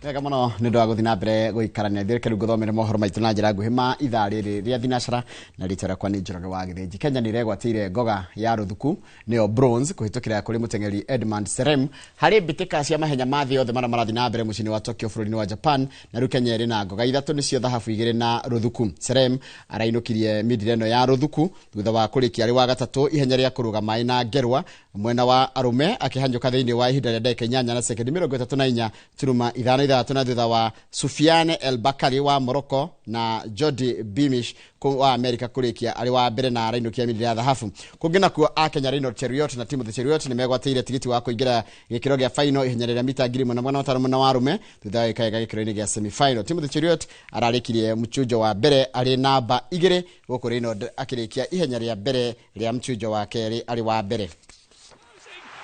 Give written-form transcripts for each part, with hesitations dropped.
Wega mũno nĩ ũndũ wa gũthiĩ na mbere gũikarania ithuĩ. Reke rĩu ngũthomere mohoro maitũ na njĩra nguhĩ ma ithaa rĩrĩ rĩa thinacara, na rĩtwa rĩakwa nĩ Njoroge wa Gĩthĩnji. Kenya nĩ iregwatĩire ngoga ya rũthuku, nĩyo bronze, kũhĩtũkĩra kũrĩ mũteng'eri Edmund Serem harĩ mbĩtĩka cia mahenya ma thĩ yothe marĩa marathiĩ na mbere mũciĩ-inĩ wa Tokyo bũrũri-inĩ wa Japan. Na rĩu Kenya ĩrĩ na ngoga ithatũ, nĩcio thahabu igĩrĩ na rũthuku. Serem arainũkirie mindira ĩno ya rũthuku thutha wa kũrĩkia arĩ wa gatatũ ihenya rĩa kũrũga maĩ na ngerwa mwena wa arũme, akĩhanyũka thĩinĩ wa ihinda rĩa ndagĩka 8 na sekendi 34.56, na thutha wa Sufiane El Bakari wa Morocco na Jody Bimish wa America kũrĩkia arĩ wa mbere na arainũkia mindira ya thahabu. Kũngĩ nakuo, Akenya Reynold Cheruiyot na Timothy Cheruiyot nĩ megwatĩire tigiti wa kũingĩra gĩkĩro gĩa final ihenya rĩa mita 1500 mwena wa arũme, thutha wa gĩkaega gĩkĩro-inĩ gĩa semi-final. Timothy Cheruiyot ararĩkirie mchujo wa mbere arĩ namba 2, gũkũ Reynold akĩrĩkia ihenya rĩa mbere rĩa mchujo wa kerĩ arĩ wa mbere.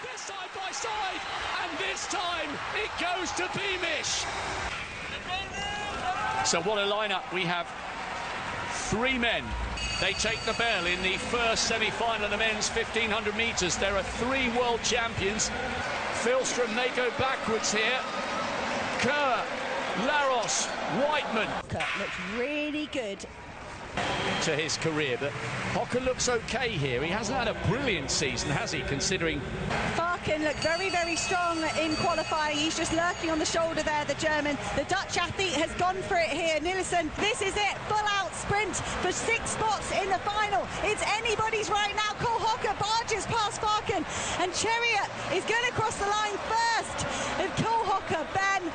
They're side by side, and this time it goes to Beamish. So what a lineup we have. Three men. They take the bell in the first semi-final of the men's 1500 metres. There are three world champions. Philstrom, they go backwards here. Kerr, Laros, Whiteman. Looks really good to his career, but Hocker looks okay here. He hasn't had a brilliant season, has he, considering... Farken looked very, very strong in qualifying. He's just lurking on the shoulder there, the German. The Dutch athlete has gone for it here. Nelissen, this is it. Full-out sprint for 6 spots in the final. It's anybody's right now. Cole Hocker barges past Farken, and Cheruiyot is going to cross the line first. And Cole Hocker, Ben,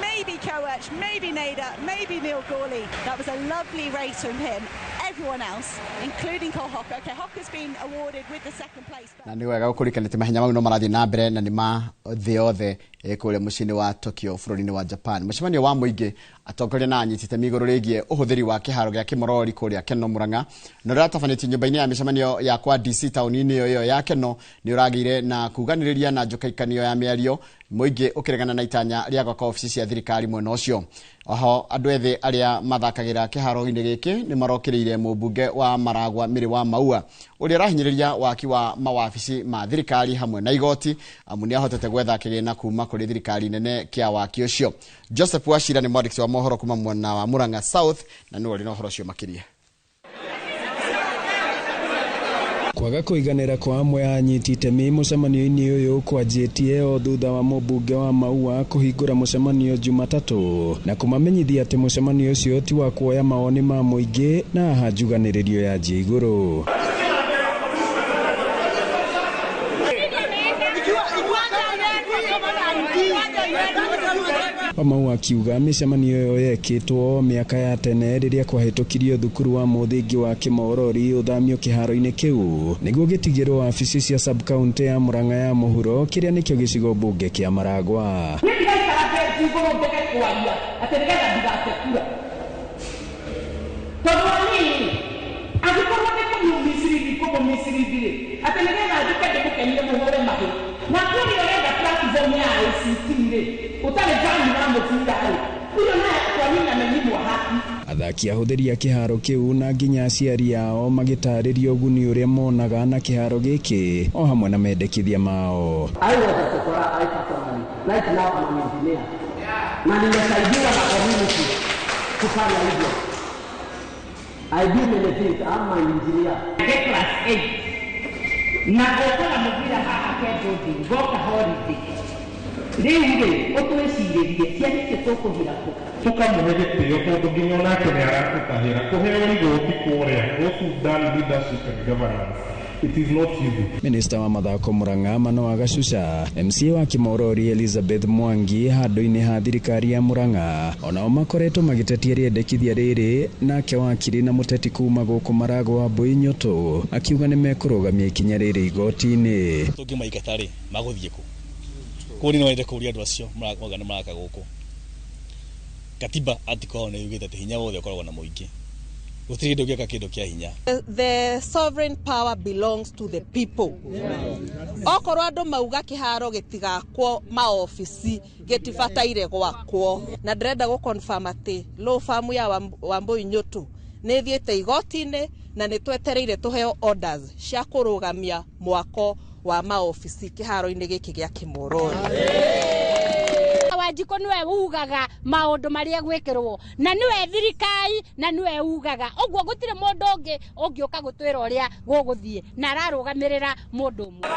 maybe Koech, maybe Nader, maybe Neil Gourley. That was a lovely race from him. Everyone else, including Cole Hocker. Okay, Hocker's been awarded with the second place. Na nĩ wega gũkũrikana atĩ mahenya mau no marathiĩ na mbere na nĩ ma thĩ yothe kũrĩa mũciĩ-inĩ wa Tokyo bũrũri-inĩ wa Japan. Mũcemanio wa mũingĩ atongoria na anyiti itemi igũrũ rĩgiĩ ũhũthĩri wa kĩharo gĩa Kĩmorori kũrĩa Keno Murang'a na ũrĩa ũratabanĩtio nyũmba-inĩ ya mĩcemanio ya kwa DC taũni-inĩ ĩyo ya Keno nĩ ũragĩire na kuganĩrĩria na njũkaikanio ya mĩario, mũingĩ ũkĩregana na itanya rĩa gwaka obici cia thirikari mwena ũcio. Oho andũ ethĩ arĩa mathakagĩra kĩharo-inĩ gĩkĩ nĩ marokĩrĩire mũmbunge wa Maragwa Mĩrĩ wa Maua ũrĩa ũrahinyĩrĩria waki wa mawabici ma thirikari hamwe na igoti, amu nĩ ahotete gwetha kĩgĩna kuma kũrĩ thirikari nene kĩa waki ũcio. Joseph Wachira nĩ mwandĩki wa mohoro kuma mwena wa Murang'a South na nĩwe ũrĩ na ũhoro ũcio makĩria. Kwaga kũiganĩra kwa amwe a anyiti itemi mũcemanio-inĩ ũyũ kwanjĩtie o thutha wa mũmbunge wa Maua kũhingũra mũcemanio Jumatatũ na kũmamenyithia atĩ mũcemanio ũcio ti wa kuoya mawoni ma mũingĩ na haha njuganĩrĩrio yanjie igũrũ. Wamau akiuga mĩcemanio ĩyo yekĩtwo mĩaka ya tene rĩrĩa kwahĩtũkirio thukuru wa mũthingi wa Kĩmorori ũthamio kĩharo-inĩ kĩu nĩguo gĩtigĩrwo wabici cia sub-county ya Murang'a ya mũhuro kĩrĩa nĩkĩo gĩcigo mbunge kĩa Maragwa. Niĩ ndiraikara benji igũrũ njage kwaria atĩ nĩgetha ndigate kura, tondũ wa nini angĩkorwo nĩ kũmũmicirindi kũmũmicirindi-rĩ, atĩ nĩgetha njũke ndĩmũkenie mũhũre mahĩ na kũrĩa ũrenda platform ya ICT-rĩ, ũtarĩ fan wa mũbira-rĩ, huyo naye kwa nini amenyimwa haki? Athaki ahũthĩri a kĩharo kĩu na nginya aciari ao magĩtarĩrio ũguni ũrĩa monaga na kĩharo gĩkĩ o hamwe na mendekithia mao. I was a chokora, I personally. Right now I'm an engineer. Na nimesaidiwa na community kufanya hivyo. I do many things. I'm an engineer. Ndĩ class 8. Na ngoka na mũbira haha Kendũthi, ngoka holiday. Rĩu rĩ, ũtwĩcirĩrie ciana icio tũkũhira kũ? Tũkamũhe gĩtĩo tondũ nginya onake nĩ aratũtahĩra kũheo igoti kũrĩa. Those who've done leadership and governance, it is not easy. Minista wa mathako Murang'a Manoa Gacuca, MCA wa Kimorori Elizabeth Mwangi handũ-inĩ ha thirikari ya Murang'a onao makoretwo magĩtetia rĩendekithia rĩrĩ, nake wakiri na mũteti kuma gũkũ Maragwa Wambui Nyũtũ akiuga nĩ mekũrũgamia ikinya rĩrĩ igoti-inĩ. Tũngĩmaingata rĩ, magũthiĩ kũ? Kũu nĩ no kũũria andũ acio marauga nĩ maraka gũkũ. Katiba article nĩ yugĩte atĩ hinya wothe ũkoragwo na mũingĩ. Gũtirĩ hĩndĩ ũngĩaka kĩndũ kĩa hinya. The sovereign power belongs to the people. Okorwo andũ mauga kĩharo gĩtigakwo maobici gĩtibataire gwakwo, na ndĩrenda gũ confirm atĩ law firm ya Wambui Nyũtũ nĩ ĩthiĩte igoti-inĩ na nĩ twetereire tũheo orders cia kũrũgamia mwako wa maobici kĩharo-inĩ gĩkĩ gĩa Kĩmorori. Our Wanjikũ nĩwe ugaga maũndũ marĩa gwĩkĩrwo na nĩwe thirikari na nĩwe ugaga ũguo gũtirĩ mũndũ ũngĩ ũngĩũka gũtwĩra ũrĩa gũgũthiĩ na ararũgamĩrĩra mũndũ ũmwe.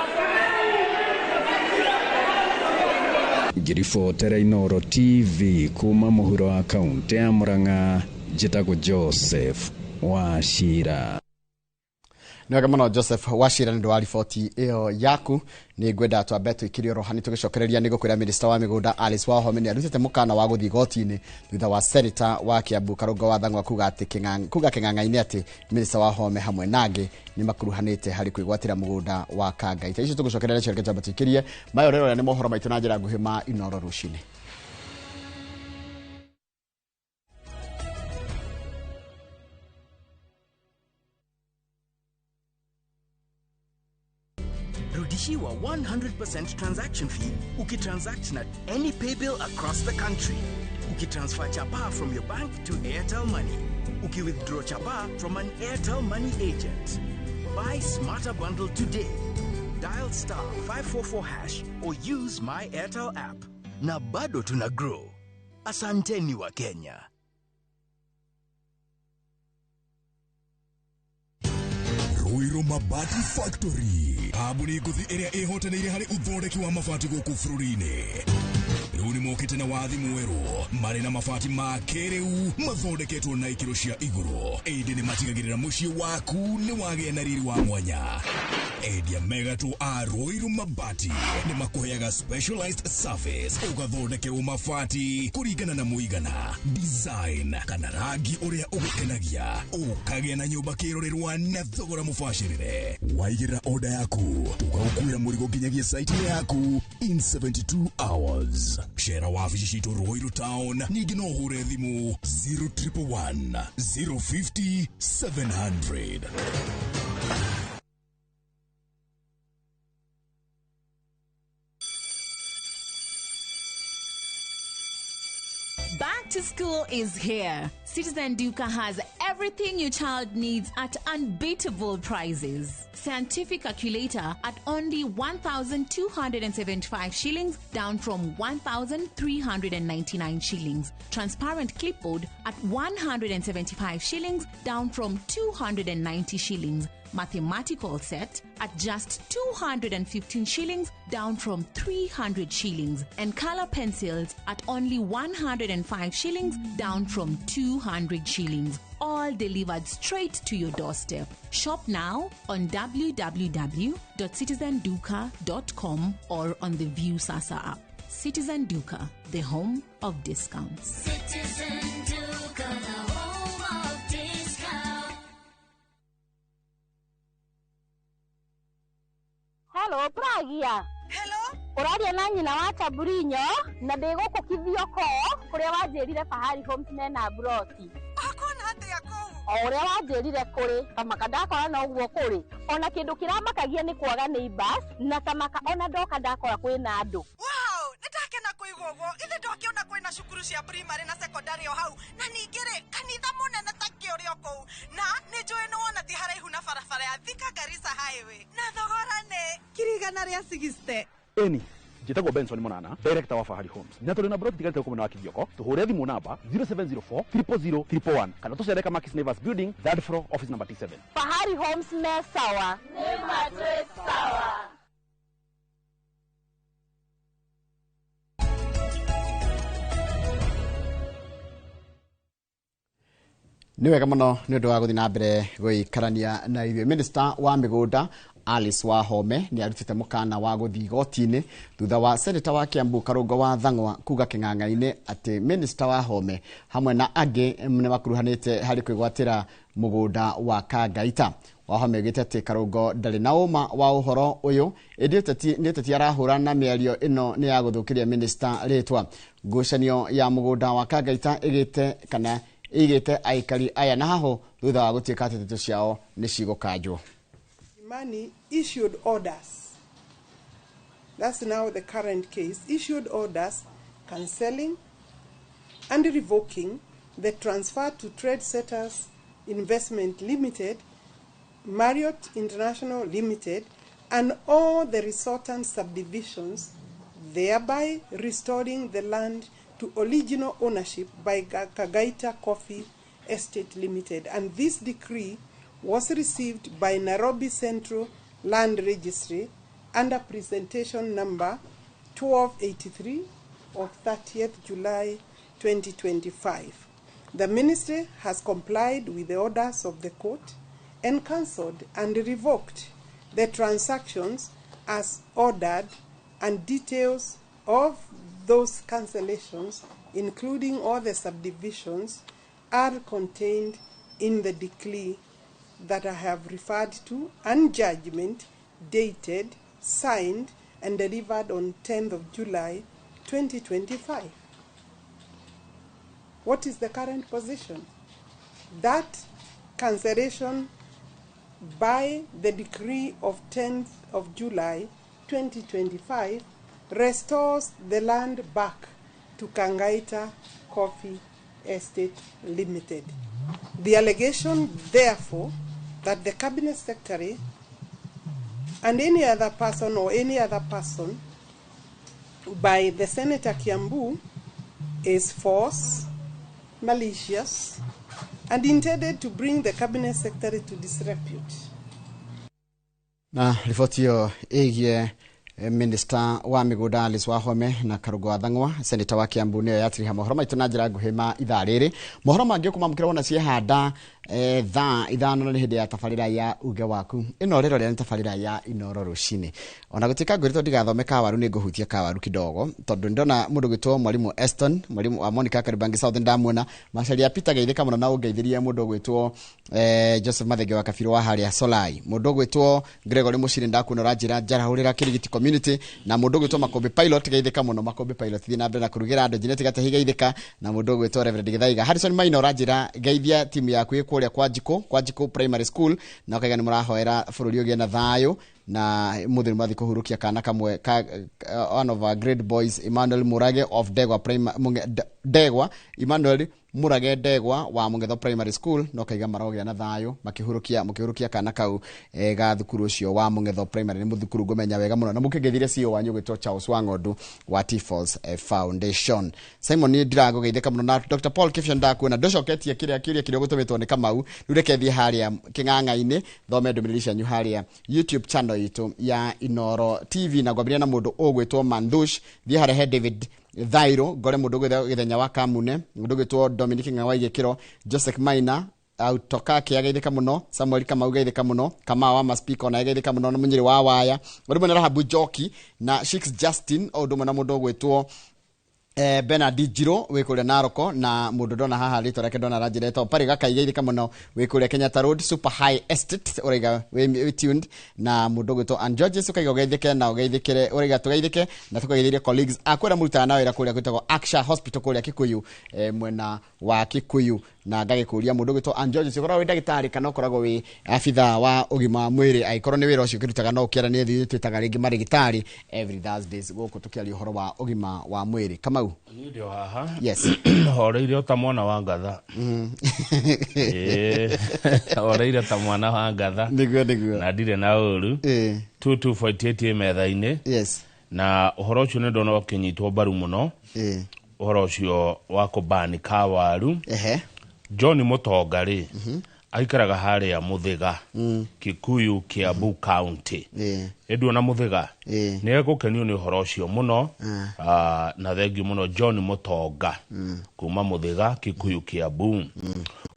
Ngiribotera Inooro TV kuma mũhuro wa kaunti ya Murang'a, njĩtagwo Joseph Wachira. Nĩ wega mũno Joseph Wachira nĩ ũndũ wa riboti ĩyo yaku. Nĩ ngwenda twambe tũikĩrie oro hani tũgĩcokereria nĩ gũkwĩra minista wa mĩgũnda Alice Wahome nĩ arutĩte mũkana wa gũthiĩ igoti-inĩ thutha wa seneta wa Kiambu Karũngo wa Thang'wa kuga atĩ kuga kĩng'ang'a-inĩ atĩ minista Wahome hamwe na angĩ nĩ makuruhanĩte harĩ kwĩgwatĩra mũgũnda wa Kangaita. Icio tũgũcokereria cio reke twambe tũikĩrie mayo rĩrĩa nĩ mohoro maitũ na njĩra nguhĩ ma Inooro rũcinĩ. Rudishiwa 100% transaction fee ukitransact na any paybill across the country. Ukitransfer chapa from your bank to Airtel Money. Ukiwithdraw chapa from an Airtel Money agent. Buy Smarter Bundle today. Dial *544# or use my Airtel app. Na bado tuna grow. Asanteni wa Kenya. Ruiru Mabati Factory kambuni ngũthi ĩrĩa ĩhotanĩire harĩ ũthondeki wa mabati gũkũ bũrũri-inĩ. Rĩu nĩ mokĩte na wathi mwerũ marĩ na mabati ma kĩrĩu mathondeketwo na ikĩro cia igũrũ, ĩndĩ nĩ matigagĩrĩra mũciĩ waku nĩ wagĩa na riri wa mwanya. Endia megatũ a Ruiru Mabati nĩ makũheaga specialized service ũgathondekerwo mabati kũringana na mũigana, design kana rangi ũrĩa ũgũkenagia, ũkagĩa na nyũmba kĩrorerwa na thogora mũbacĩrĩre. Waigĩrĩra order yaku tũgagũkuĩra mũrigo nginyagia site yaku in 72 hours. Cera wabici citũ Ruiru Town, ningĩ no ũhũre thimũ 0111 050 700. Back to school is here. Citizen Duka has everything your child needs at unbeatable prices. Scientific calculator at only 1,275 shillings, down from 1,399 shillings. Transparent clipboard at 175 shillings, down from 290 shillings. Mathematical set at just 215 shillings, down from 300 shillings. And color pencils at only 105 shillings, down from 200 shillings. All delivered straight to your doorstep. Shop now on www.citizenduka.com or on the View Sasa app. Citizen Duka, the home of discounts. Citizen Duka, the home of discounts. Hello, Pragia. Hello? Ũraria na nyina wa Taburinyo na ndĩ gũkũ Kithioko kũrĩa wanjĩrire Fahari Homes mena broti. Ũkuona atĩa kũu? O ũrĩa wanjĩrire kũrĩ tamaka ndakora no ũguo kũrĩ. Ona kĩndũ kĩramakagia nĩ kwaga neighbors na tamaka ona ndoka ndakora kwĩna andũ. Wow, nĩndakena kũigua ũguo. Ithe ndokĩona kwĩna cukuru cia primary na secondary o hau na ningĩ rĩ kanitha mũnene ta kĩũrĩ o kũu na nĩ njũĩ nĩ wona ti haraihu na barabara ya Thika Garissa Highway na thogora nĩ 160,000. Eni njĩtagwo Benson Monana, director wa Fahari Homes, na tũrĩ na broti tigarĩte gũkũ mwena wa Kithioko. Tũhũre thimũ namba 0704 000 111 kana tũcere Kamakis Neighbors Building, third floor, office number T7. Fahari Homes me sawa. Nĩ matwĩ sawa. Nĩ wega mũno nĩ ũndũ wa gũthiĩ na mbere gũikarania na ithuĩ. Minister wa mĩgũnda Alice Wahome nĩ arutĩte mũkana wa gũthiĩ igoti-inĩ thutha wa seneta wa Kiambu Karũngo wa Thang'wa kuga kĩng'ang'a-inĩ atĩ Minister Wahome hamwe na angĩ nĩ makuruhanĩte harĩ kwĩgwatĩra mũgũnda wa Kangaita. Wahome oigĩte atĩ Karũngo ndarĩ na ũma wa ũhoro ũyũ, ĩndĩ nĩ ũteti arahũra na mĩario ĩno nĩ ya gũthũkĩria minister rĩtwa. Ngucanio ya mũgũnda wa Kangaita ĩgĩte kana ĩigĩte aikari aya na haho thutha wa gũtuĩka atĩ ndeto ciao nĩ cigũkanjwo. Money issued orders. That's now the current case. Issued orders cancelling and revoking the transfer to Trade Setters Investment Limited, Marriott International Limited, and all the resultant subdivisions thereby restoring the land to original ownership by Kagaita Coffee Estate Limited. And this decree was received by Nairobi Central Land Registry under presentation number 1283 of 30th July 2025. The ministry has complied with the orders of the court and cancelled and revoked the transactions as ordered, and details of those cancellations, including all the subdivisions, are contained in the decree that I have referred to and judgment dated, signed, and delivered on 10th of July 2025. What is the current position? That cancellation by the decree of 10th of July 2025 restores the land back to Kangaita Coffee Estate Limited. The allegation, therefore, that the Cabinet Secretary and any other person or any other person by the Senator Kiambu is false, malicious, and intended to bring the Cabinet Secretary to disrepute. Na riboti ĩyo ĩgiĩ Minister wa mĩgũnda Alice Wahome na Karũngũ wa Thang'wa, Senator wa Kiambu, nĩyo yatiriha mohoro maitũ na njĩra nguhĩ ma ithaa rĩrĩ. Mohoro mangĩ ũkũmamũkĩra wona ciehanda thaa 5 na nĩ hĩndĩ ya tabarĩra ya uge waku. Ĩno rĩro rĩa nĩ tabarĩra ya Inoro rũcinĩ. Ona gũtuĩka ngwĩrĩtwo ndigathome kawaru, nĩ ngũhutia kawaru kidogo, tondũ ndona mũndũ gwĩtwo Mwalimu Eston, mwalimu wa Monica Kariobangi South, ndamuona Macharia Peter, geithĩka mũno na ũngeithĩrie mũndũ gwĩtwo Joseph Mathenge wa Kabirũ wa harĩa Solai, mũndũ gwĩtwo Gregory Mũciri, ndakuona ũranjĩra njarahũrĩra Kirigiti community, na mũndũ gwĩtwo Makombe Pilot, geithĩka mũno Makombe Pilot, thiĩ na mbere na kũrugĩra andũ. Janet Gatehi, geithĩka, na mũndũ gwĩtwo Reverend Githaiga. Harrison Maina, ũranjĩra geithia timu yaku ĩ kũrĩa kwa Njikũ Primary School, na ũkaiga nĩ mũrahoera bũrũri ũgĩe na thayũ, na mũthĩ nĩ mũrathiĩ kũhurũkia kana kamwe ka one of our great boys, Emmanuel Murage of Ndegwa Primary, Ndegwa Emmanuel Murage Ndegwa wa Mũng'etho Primary School, no kaiga marogĩa na thayũ makĩhurũkia mũkĩhurũkia kana kau ga thukuru ũcio wa Mũng'etho Primary. Nĩ mũthukuru ngũmenya wega mũno, na mũkĩngeithire CEO wanyu gwĩtwo Charles Wang'ondu wa T-Falls Foundation. Simon, nĩ ndiragũgeithĩka mũno, na Dr. Paul Kibia, ndakuona ndũcoketie kĩrĩa kĩũria kĩrĩa ũgũtũmĩtwo nĩ Kamau. Rĩu reke thiĩ harĩa kĩng'ang'a-inĩ thome ndũmĩrĩri cianyu harĩa YouTube channel itũ ya Inoro TV, na ngwambĩrĩria na mũndũ ũgwĩtwo Mandhush. Thiĩ harĩa he David Thairo, ngore mũndũ ũgwĩtwo Gĩthenya wa Kamune, mũndũ ũgwĩtwo Dominic Ng'ang'a Gĩkĩro, Joseph Maina autoka kĩageithĩka mũno, Samuel Kamau, geithĩka mũno, Kamau wa Maspika ona geithĩka mũno, na Mũnyĩrĩ wa Waya, ũndũ ũmwe na Rahabu Njoki na Shix Justin, o ũndũ ũmwe na mũndũ ũgwĩtwo Bernard Njiro wĩ kũrĩa Naroko, na mũndũ ndona haha rĩtwa rĩake ndona aranjĩra etagwo Parĩ Gakai, geithĩka mũno, wĩ kũrĩa Kenyatta Road Super High Estate, ũraiga wĩ tuned, na mũndũ ũgwĩtwo Ann Georges, ũkaiga ũgeithĩke na ũgeithĩkĩre, ũraiga tũgeithĩke na tũkageithĩrie colleagues akwĩra mũrutaga na wĩra kũrĩa gwĩtagwo Aksha Hospital kũrĩa Kikuyu, mwena wa Kikuyu. Na ngagĩkũria mũndũ ũgwĩtwo Ann Georges, ũkoragwo wĩ ndagĩtarĩ kana ũkoragwo wĩ abithaa wa ũgima wa mwĩrĩ? Angĩkorwo nĩ wĩra ũcio ũkĩrutaga, no ũkĩaranie ithuĩ twĩtaga rĩngĩ marĩgĩtarĩ every Thursdays gũkũ tũkĩaria ũhoro wa ũgima wa mwĩrĩ. Kamau. Niĩ ndĩ o haha. Yes. Horeire o ta mwana wa ngatha. Ĩĩ, horeire ta mwana wa ngatha. Nĩguo. Na ndirĩ na ũru. 2248 ĩ metha-inĩ. Na ũhoro ũcio nĩ ndona ũkĩnyitwo mbaru mũno, ũhoro ũcio wa kũbani kawaru. John Mũtonga rĩ, aikaraga harĩa Mũthĩga, Kikuyu, Kiambu County. Ĩnduona Mũthĩga nĩ egũkenio nĩ ũhoro ũcio mũno. Na thengiũ mũno John Mũtonga kuma Mũthĩga, Kikuyu, Kiambu.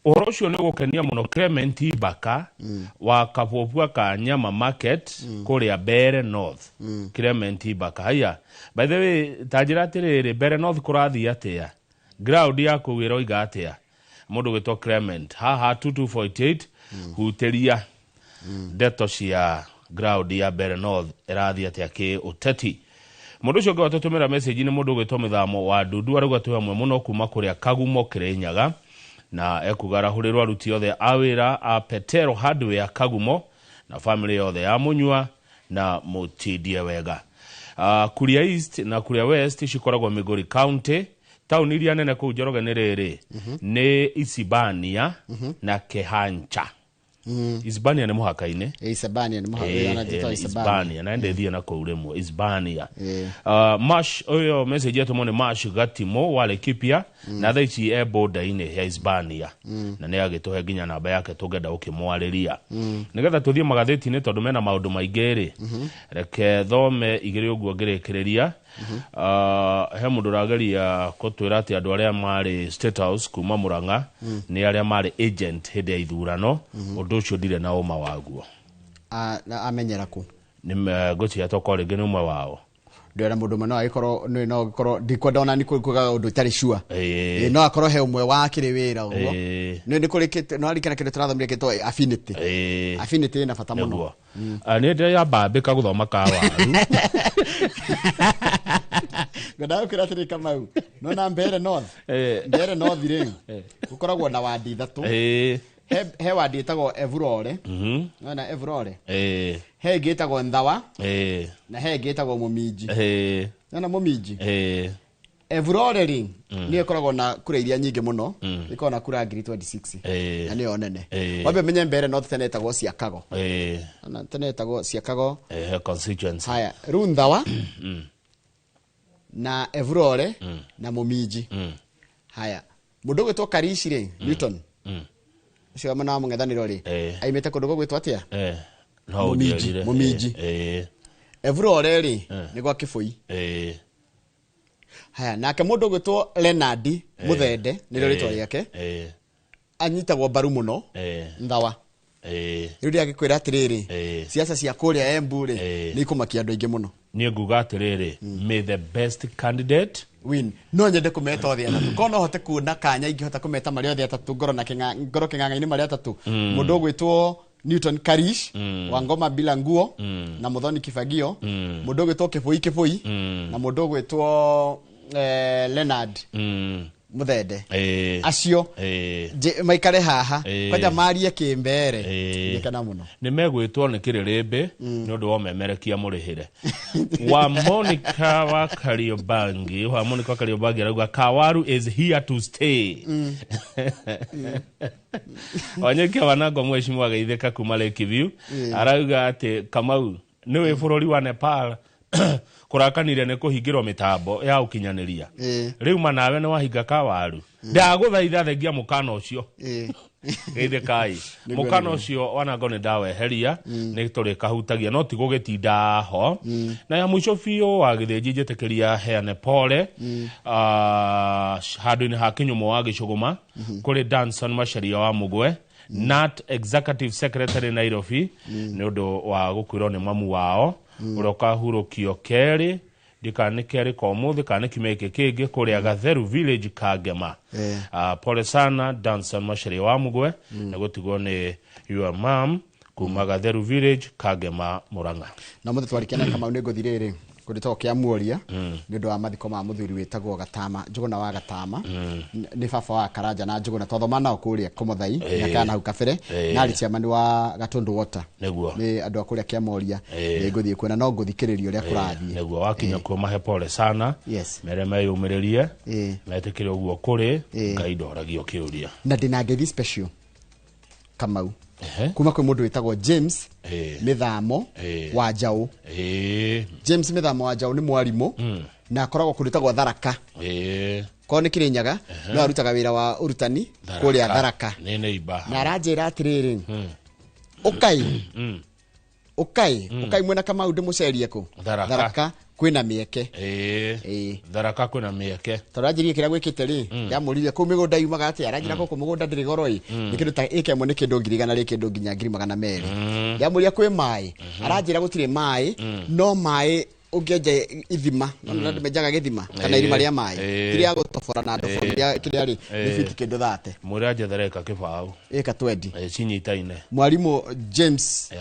Ũhoro ũcio nĩ ũgũkenia mũno Clement Baka wa Kabobua ka Nyama Market kũrĩa Mbere North. Clement Baka, haya, by the way, ta njĩra atĩrĩrĩ, Mbere North kũrathiĩ atĩa? Ground ya kũu ĩroiga atĩa? Mũndũ gwĩtwo Clement haha 2248, hutĩria ndeto cia ground ya Mbere North ĩrathiĩ atĩa kĩ ũteti. Mũndũ ũcio ũngĩ watũtũmĩra message nĩ mũndũ ũgwĩtwo Mĩthamo wa Ndundu, arauga twĩ hamwe mũno kuma kũrĩa Kagumo, Kĩrĩnyaga, na ekuga arahũrĩrwo aruti othe a wĩra a Petero Hardware Kagumo na family yothe ya Mũnyua na mũtindie wega. Kuria East na Kuria West cikoragwo Migori County. Taũni iria nene kũu, Njoroge, nĩ rĩrĩ, nĩ Isibania na Kehancha. Hispania nĩ mũhaka-inĩ. Hispania nĩ mũhaka. Hispania na ndethie na kũu rĩmwe Hispania. Mash ũyũ message yatũmwo nĩ Mash Gatimo wa Laikipia na thaa ici e border-inĩ ya Hispania na nĩ agĩtũhe nginya namba yake tũngĩenda gũkĩmwarĩria nĩgetha tũthiĩ magathĩti-inĩ tondũ mena maũndũ maingĩ rĩ. Reke thome igĩrĩ ũguo ngĩrĩkĩrĩria. He mũndũ ũrageria gũtwĩra atĩ andũ arĩa marĩ State House kuma Murang'a nĩ arĩa marĩ agent hĩndĩ ya ithurano. Ũndũ ũcio ndirĩ na ũma waguo. Amenyera kũ? Nĩ ngũciria tokorwo rĩngĩ nĩ ũmwe wao. Ndĩrona mũndũ ũmwe no agĩkorwo no agĩkorwo ndikwenda ona nĩ kuga ũndũ itarĩ sure. No akorwo he ũmwe wa kĩrĩ wĩra ũguo. Nĩ kũrĩ no arikana kĩndũ tũrathomire kĩtwo affinity. Affinity ĩna bata mũno. Nĩ ndĩrambambĩka gũthoma kawaru. Ngwendaga gũkwĩra atĩrĩ Kamau, no na Mbeere North. Mbeere North rĩ, gũkoragwo na wandi ithatũ. He wandi ĩtagwo Evurore. Nona Evurore. He ĩngĩ ĩtagwo Nthawa. Na he ĩngĩ ĩtagwo Mũminji. Nona Mũminji. Evurore rĩ, nĩyo ĩkoragwo na kura iria nyingĩ mũno, ĩkoragwo na kura 2026. Na nĩyo nene. Wambe ũmenye Mbeere North tene ĩtagwo Ciakago. Nona tene ĩtagwo Ciakago. Constituency. Haya, rĩu Nthawa na Evurore na Mũminji. Haya, mũndũ ũgwĩtwo Karishi rĩ, Newton. Ũcio wa mwena wa mũng'ethanĩro rĩ, aimĩte kũndũ gũgwĩtwo atĩa? Mũminji. Mũminji. Evurore rĩ, nĩ gwa Kĩbũi. Haya, nake mũndũ ũgwĩtwo Leonard Mũthende, nĩrĩo rĩtwa rĩake. Anyitagwo mbaru mũno Nthawa. Rĩu ndĩragĩkwĩra atĩrĩrĩ, siasa cia kũrĩa Embu rĩ, nĩ ikũmakia andũ aingĩ mũno. Niĩ nguga atĩrĩrĩ, may the best candidate win. No nyende kũmeta othe atatũ. Korwo no hote kuona kanya ingĩhota kũmeta marĩ othe atatũ, ngoro na ngoro kĩng'ang'a-inĩ marĩ atatũ. Mũndũ ũgwĩtwo Newton Karish, wa Ngoma bila nguo, na Muthoni Kibagio, mũndũ ũgwĩtwo Kĩbũi Kĩbũi, na mũndũ ũgwĩtwo Leonard Mũthende. Acio maikare haha kwanja marie kĩmbere ngĩkena mũno. Nĩ megwĩtwo nĩ kĩrĩrĩmbĩ nĩ ũndũ wa ũmemerekia mũrĩhĩre. Wa Monica wa Kariobangi, wa Monica wa Kariobangi arauga Kawaru is here to stay. Wanyeki wanango mheshimiwa Geithĩka kuma Lakeview arauga atĩ Kamau nĩ wĩ bũrũri wa Nepal kũrakanire nĩ kũhingĩrwo mĩtambo ya ũkinyanĩria. Rĩu manawe nĩ wahinga kawaru. Ndagũthaitha thengia mũkana ũcio. Geithĩkai. Mũkana ũcio wanango nĩ ndaweheria nĩ tũrĩkahutagia no ti gũgĩtinda ho. Na ya mũico biũ wa Gĩthĩnji njĩtĩkĩria heane pole handũ-inĩ ha Kĩnyũmũ wa Gĩcũgũma kũrĩ Danson Macharia wa Mũgwe, Nat Executive Secretary Nairobi, nĩ ũndũ wa gũkuĩrwo nĩ mamu wao ũrĩa ũkahurũkio kerĩ ndikana nĩ kerĩ ka ũmũthĩ kana nĩ kiumia gĩkĩ kĩngĩ kũrĩa Gatheru Village Kangema. Pole sana Danson Macharia wa Mũgwe na gũtigwo nĩ your mom kuma Gatheru Village Kangema Murang'a. Na mũthĩ twarĩkia Kamau nĩ ngũthi rĩrĩ kũndũ to kĩa Muoria nĩ ũndũ wa mathiko ma mũthuri wĩtagwo Gatama Njũgũna wa Gatama nĩ baba wa Karanja na Njũgũna twathoma nao kũrĩa Komothai mĩaka ya na hau kabere na arĩ chairman wa Gatundu Water nĩguo nĩ andũ a kũrĩa kĩa Moria nĩ ngũthiĩ kuona no ngũthikĩrĩria ũrĩa kũrathiĩ nĩguo wakinya kuo mahe pole sana mere meyũmĩrĩrie metĩkĩre ũguo kũrĩ Ngai ndoragio kĩũria. Na ndĩna ngeithi special Kamau kuma kwĩ mũndũ wĩtagwo James Mĩthamo wa Njaũ. James Mĩthamo wa Njaũ nĩ mwarimũ na akoragwo kũndũ gwĩtagwo Tharaka. Korwo nĩ Kĩrĩnyaga no arutaga wĩra wa ũrutani kũrĩa Tharaka. Nĩ neighbor. Na aranjĩra atĩrĩrĩ, ũkai ũkai ũkai mwena Kamau ndĩmũcerie kũ Tharaka kwĩna mĩeke. Tharaka kwĩna mĩeke. Tondũ anjĩrire kĩrĩa gwĩkĩte rĩ, ndamũririe kũu mĩgũnda yumaga atĩa, aranjĩra gũkũ mũgũnda ndĩrĩ goro ĩ, nĩ kĩndũ ta ĩka ĩmwe nĩ kĩndũ 100,000 rĩ kĩndũ nginya 200,000. Ndamũria kwĩ maĩ, aranjĩra gũtirĩ maĩ, no maĩ ũngĩenja ithima, no andũ menjaga gĩthima kana irima rĩa maĩ, kĩrĩa gũtobora na ndobori kĩrĩa rĩ nĩ fiti kĩndũ 30. Mwĩre anjethere ĩka kĩbaũ. Ĩka 20. Cinyitaine. Mwarimũ James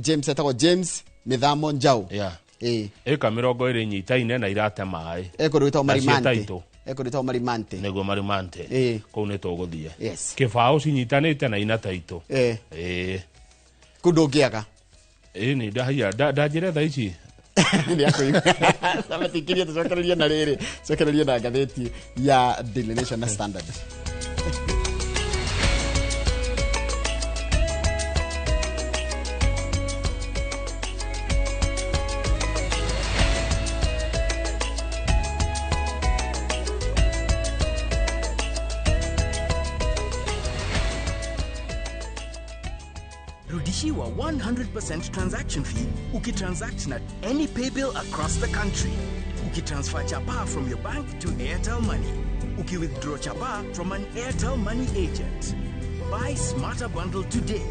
James etagwo James Mĩthamo Njaũ. Ĩka 20 nyitaine na irate maĩ. Ekũndũ gwĩtagwo Marimante. Ekũndũ gwĩtagwo Marimante. Nĩguo Marimante. Kũu nĩ tũgũthiĩ. Kĩbaũ cinyitanĩte na ina taitũ. Kũndũ ũngĩaga. Nĩ ndahia ndanjĩre thaa ici. Nĩ akũigua. Matikĩrie tũcokererie na rĩrĩ, cokererie na ngathĩti ya Daily Nation na Standard. Zidishiwa 100% transaction fee ukitransact na any paybill across the country. Ukitransfer chapa from your bank to Airtel Money. Ukiwithdraw chapa from an Airtel Money agent. Buy smarter bundle today.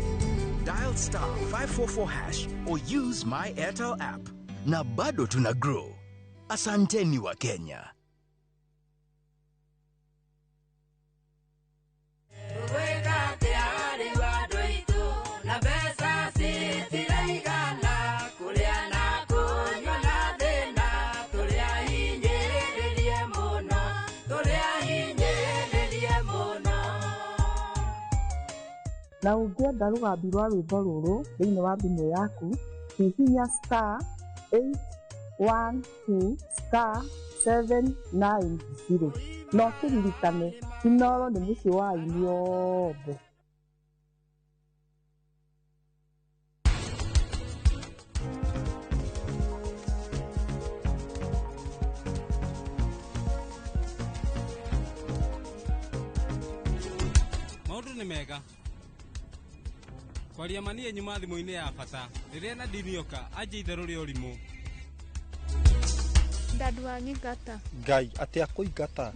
Dial star 544 hash or use my Airtel app. Na bado tuna grow. Asanteni wa Kenya. Na ũngĩenda rũgambi rwa rwĩmbo rũrũ thĩinĩ wa thimũ yaku, hihinya star 812 star 790 na ũkĩririkane Inooro nĩ mũciĩ wa aini othe. Maũndũ nĩ mega kwaria mani nyuma thimũ-inĩ ya bata rĩrĩa Nadine oka anjia itherũ rĩa ũrimũ. Dad wanyingata Ngai atia kũingata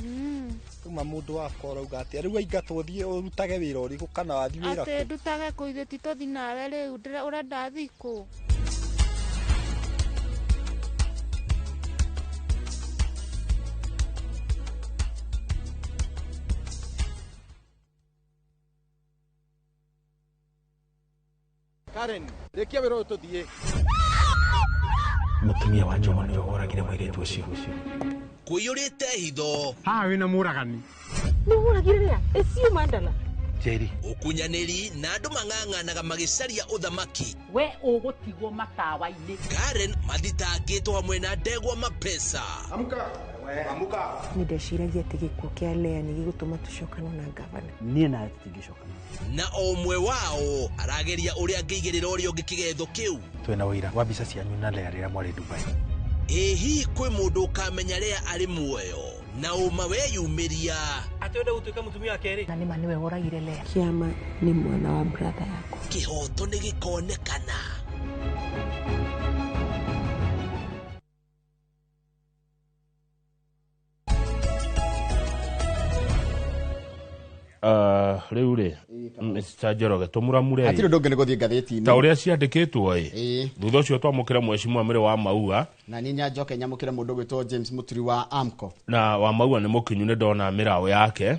uma mũndũ wakwa ũrauga atĩa rĩu aingatwo thiĩ ũrutage wĩra ũrĩkũ kana wathiĩ wĩra atĩ ndutage kũ ithuĩ ti tũthiĩ nawe rĩu ũrenda thiĩ kũ? Karen, rĩkia wĩra ũyũ tũthiĩ. Mũtumia wa Njoma nĩwe woragire mũirĩtu ũcio. Kũiyũrĩte hitho. Haha wĩna mũragani. Nĩ woragire rĩa? Ĩciũ mandala. Njeri. Ũkunyanĩri na andũ mang'ang'anaga magĩcaria ũthamaki. We ũgũtigwo matawa-inĩ. Karen mathitangĩtwo hamwe na ndegwa mapesa. Amka. Amka. Nĩ ndeciragia atĩ gĩkuũ kĩa Lea nĩ gĩgũtũma tũcokane na ngavana. Niĩ nawe tũtingĩcokana. Na o ũmwe wao arageria ũrĩa angĩigĩrĩra ũrĩa ũngĩ kĩgetho kĩu. Twĩna ũira wa mbica cianyu na Lea rĩrĩa mwarĩ Dubai. Ĩ hihi kwĩ mũndũ ũkamenya Lea arĩ muoyo na ũma weyumĩria atĩ wenda gũtuĩka mũtumia wa kerĩ? Na nĩma nĩwe woragire Lea. Kĩama nĩ mwana wa brother yakwa. Kĩhoto nĩ gĩkonekana. Rĩu rĩ Mr. Njoroge tũmũramure hatirĩ ũndũ ũngĩ nĩ gũthiĩ ngathĩti-inĩ ta ũrĩa ciandĩkĩtwo ĩ thutha ũcio twamũkĩra mheshimiwa Mĩrĩ wa Maua na niĩ nyanjoke nyamũkĩre mũndũ ũgwĩtwo James Mũturi wa AMCO na wa Maua nĩ mũkinyu nĩ ndona mĩraũ yake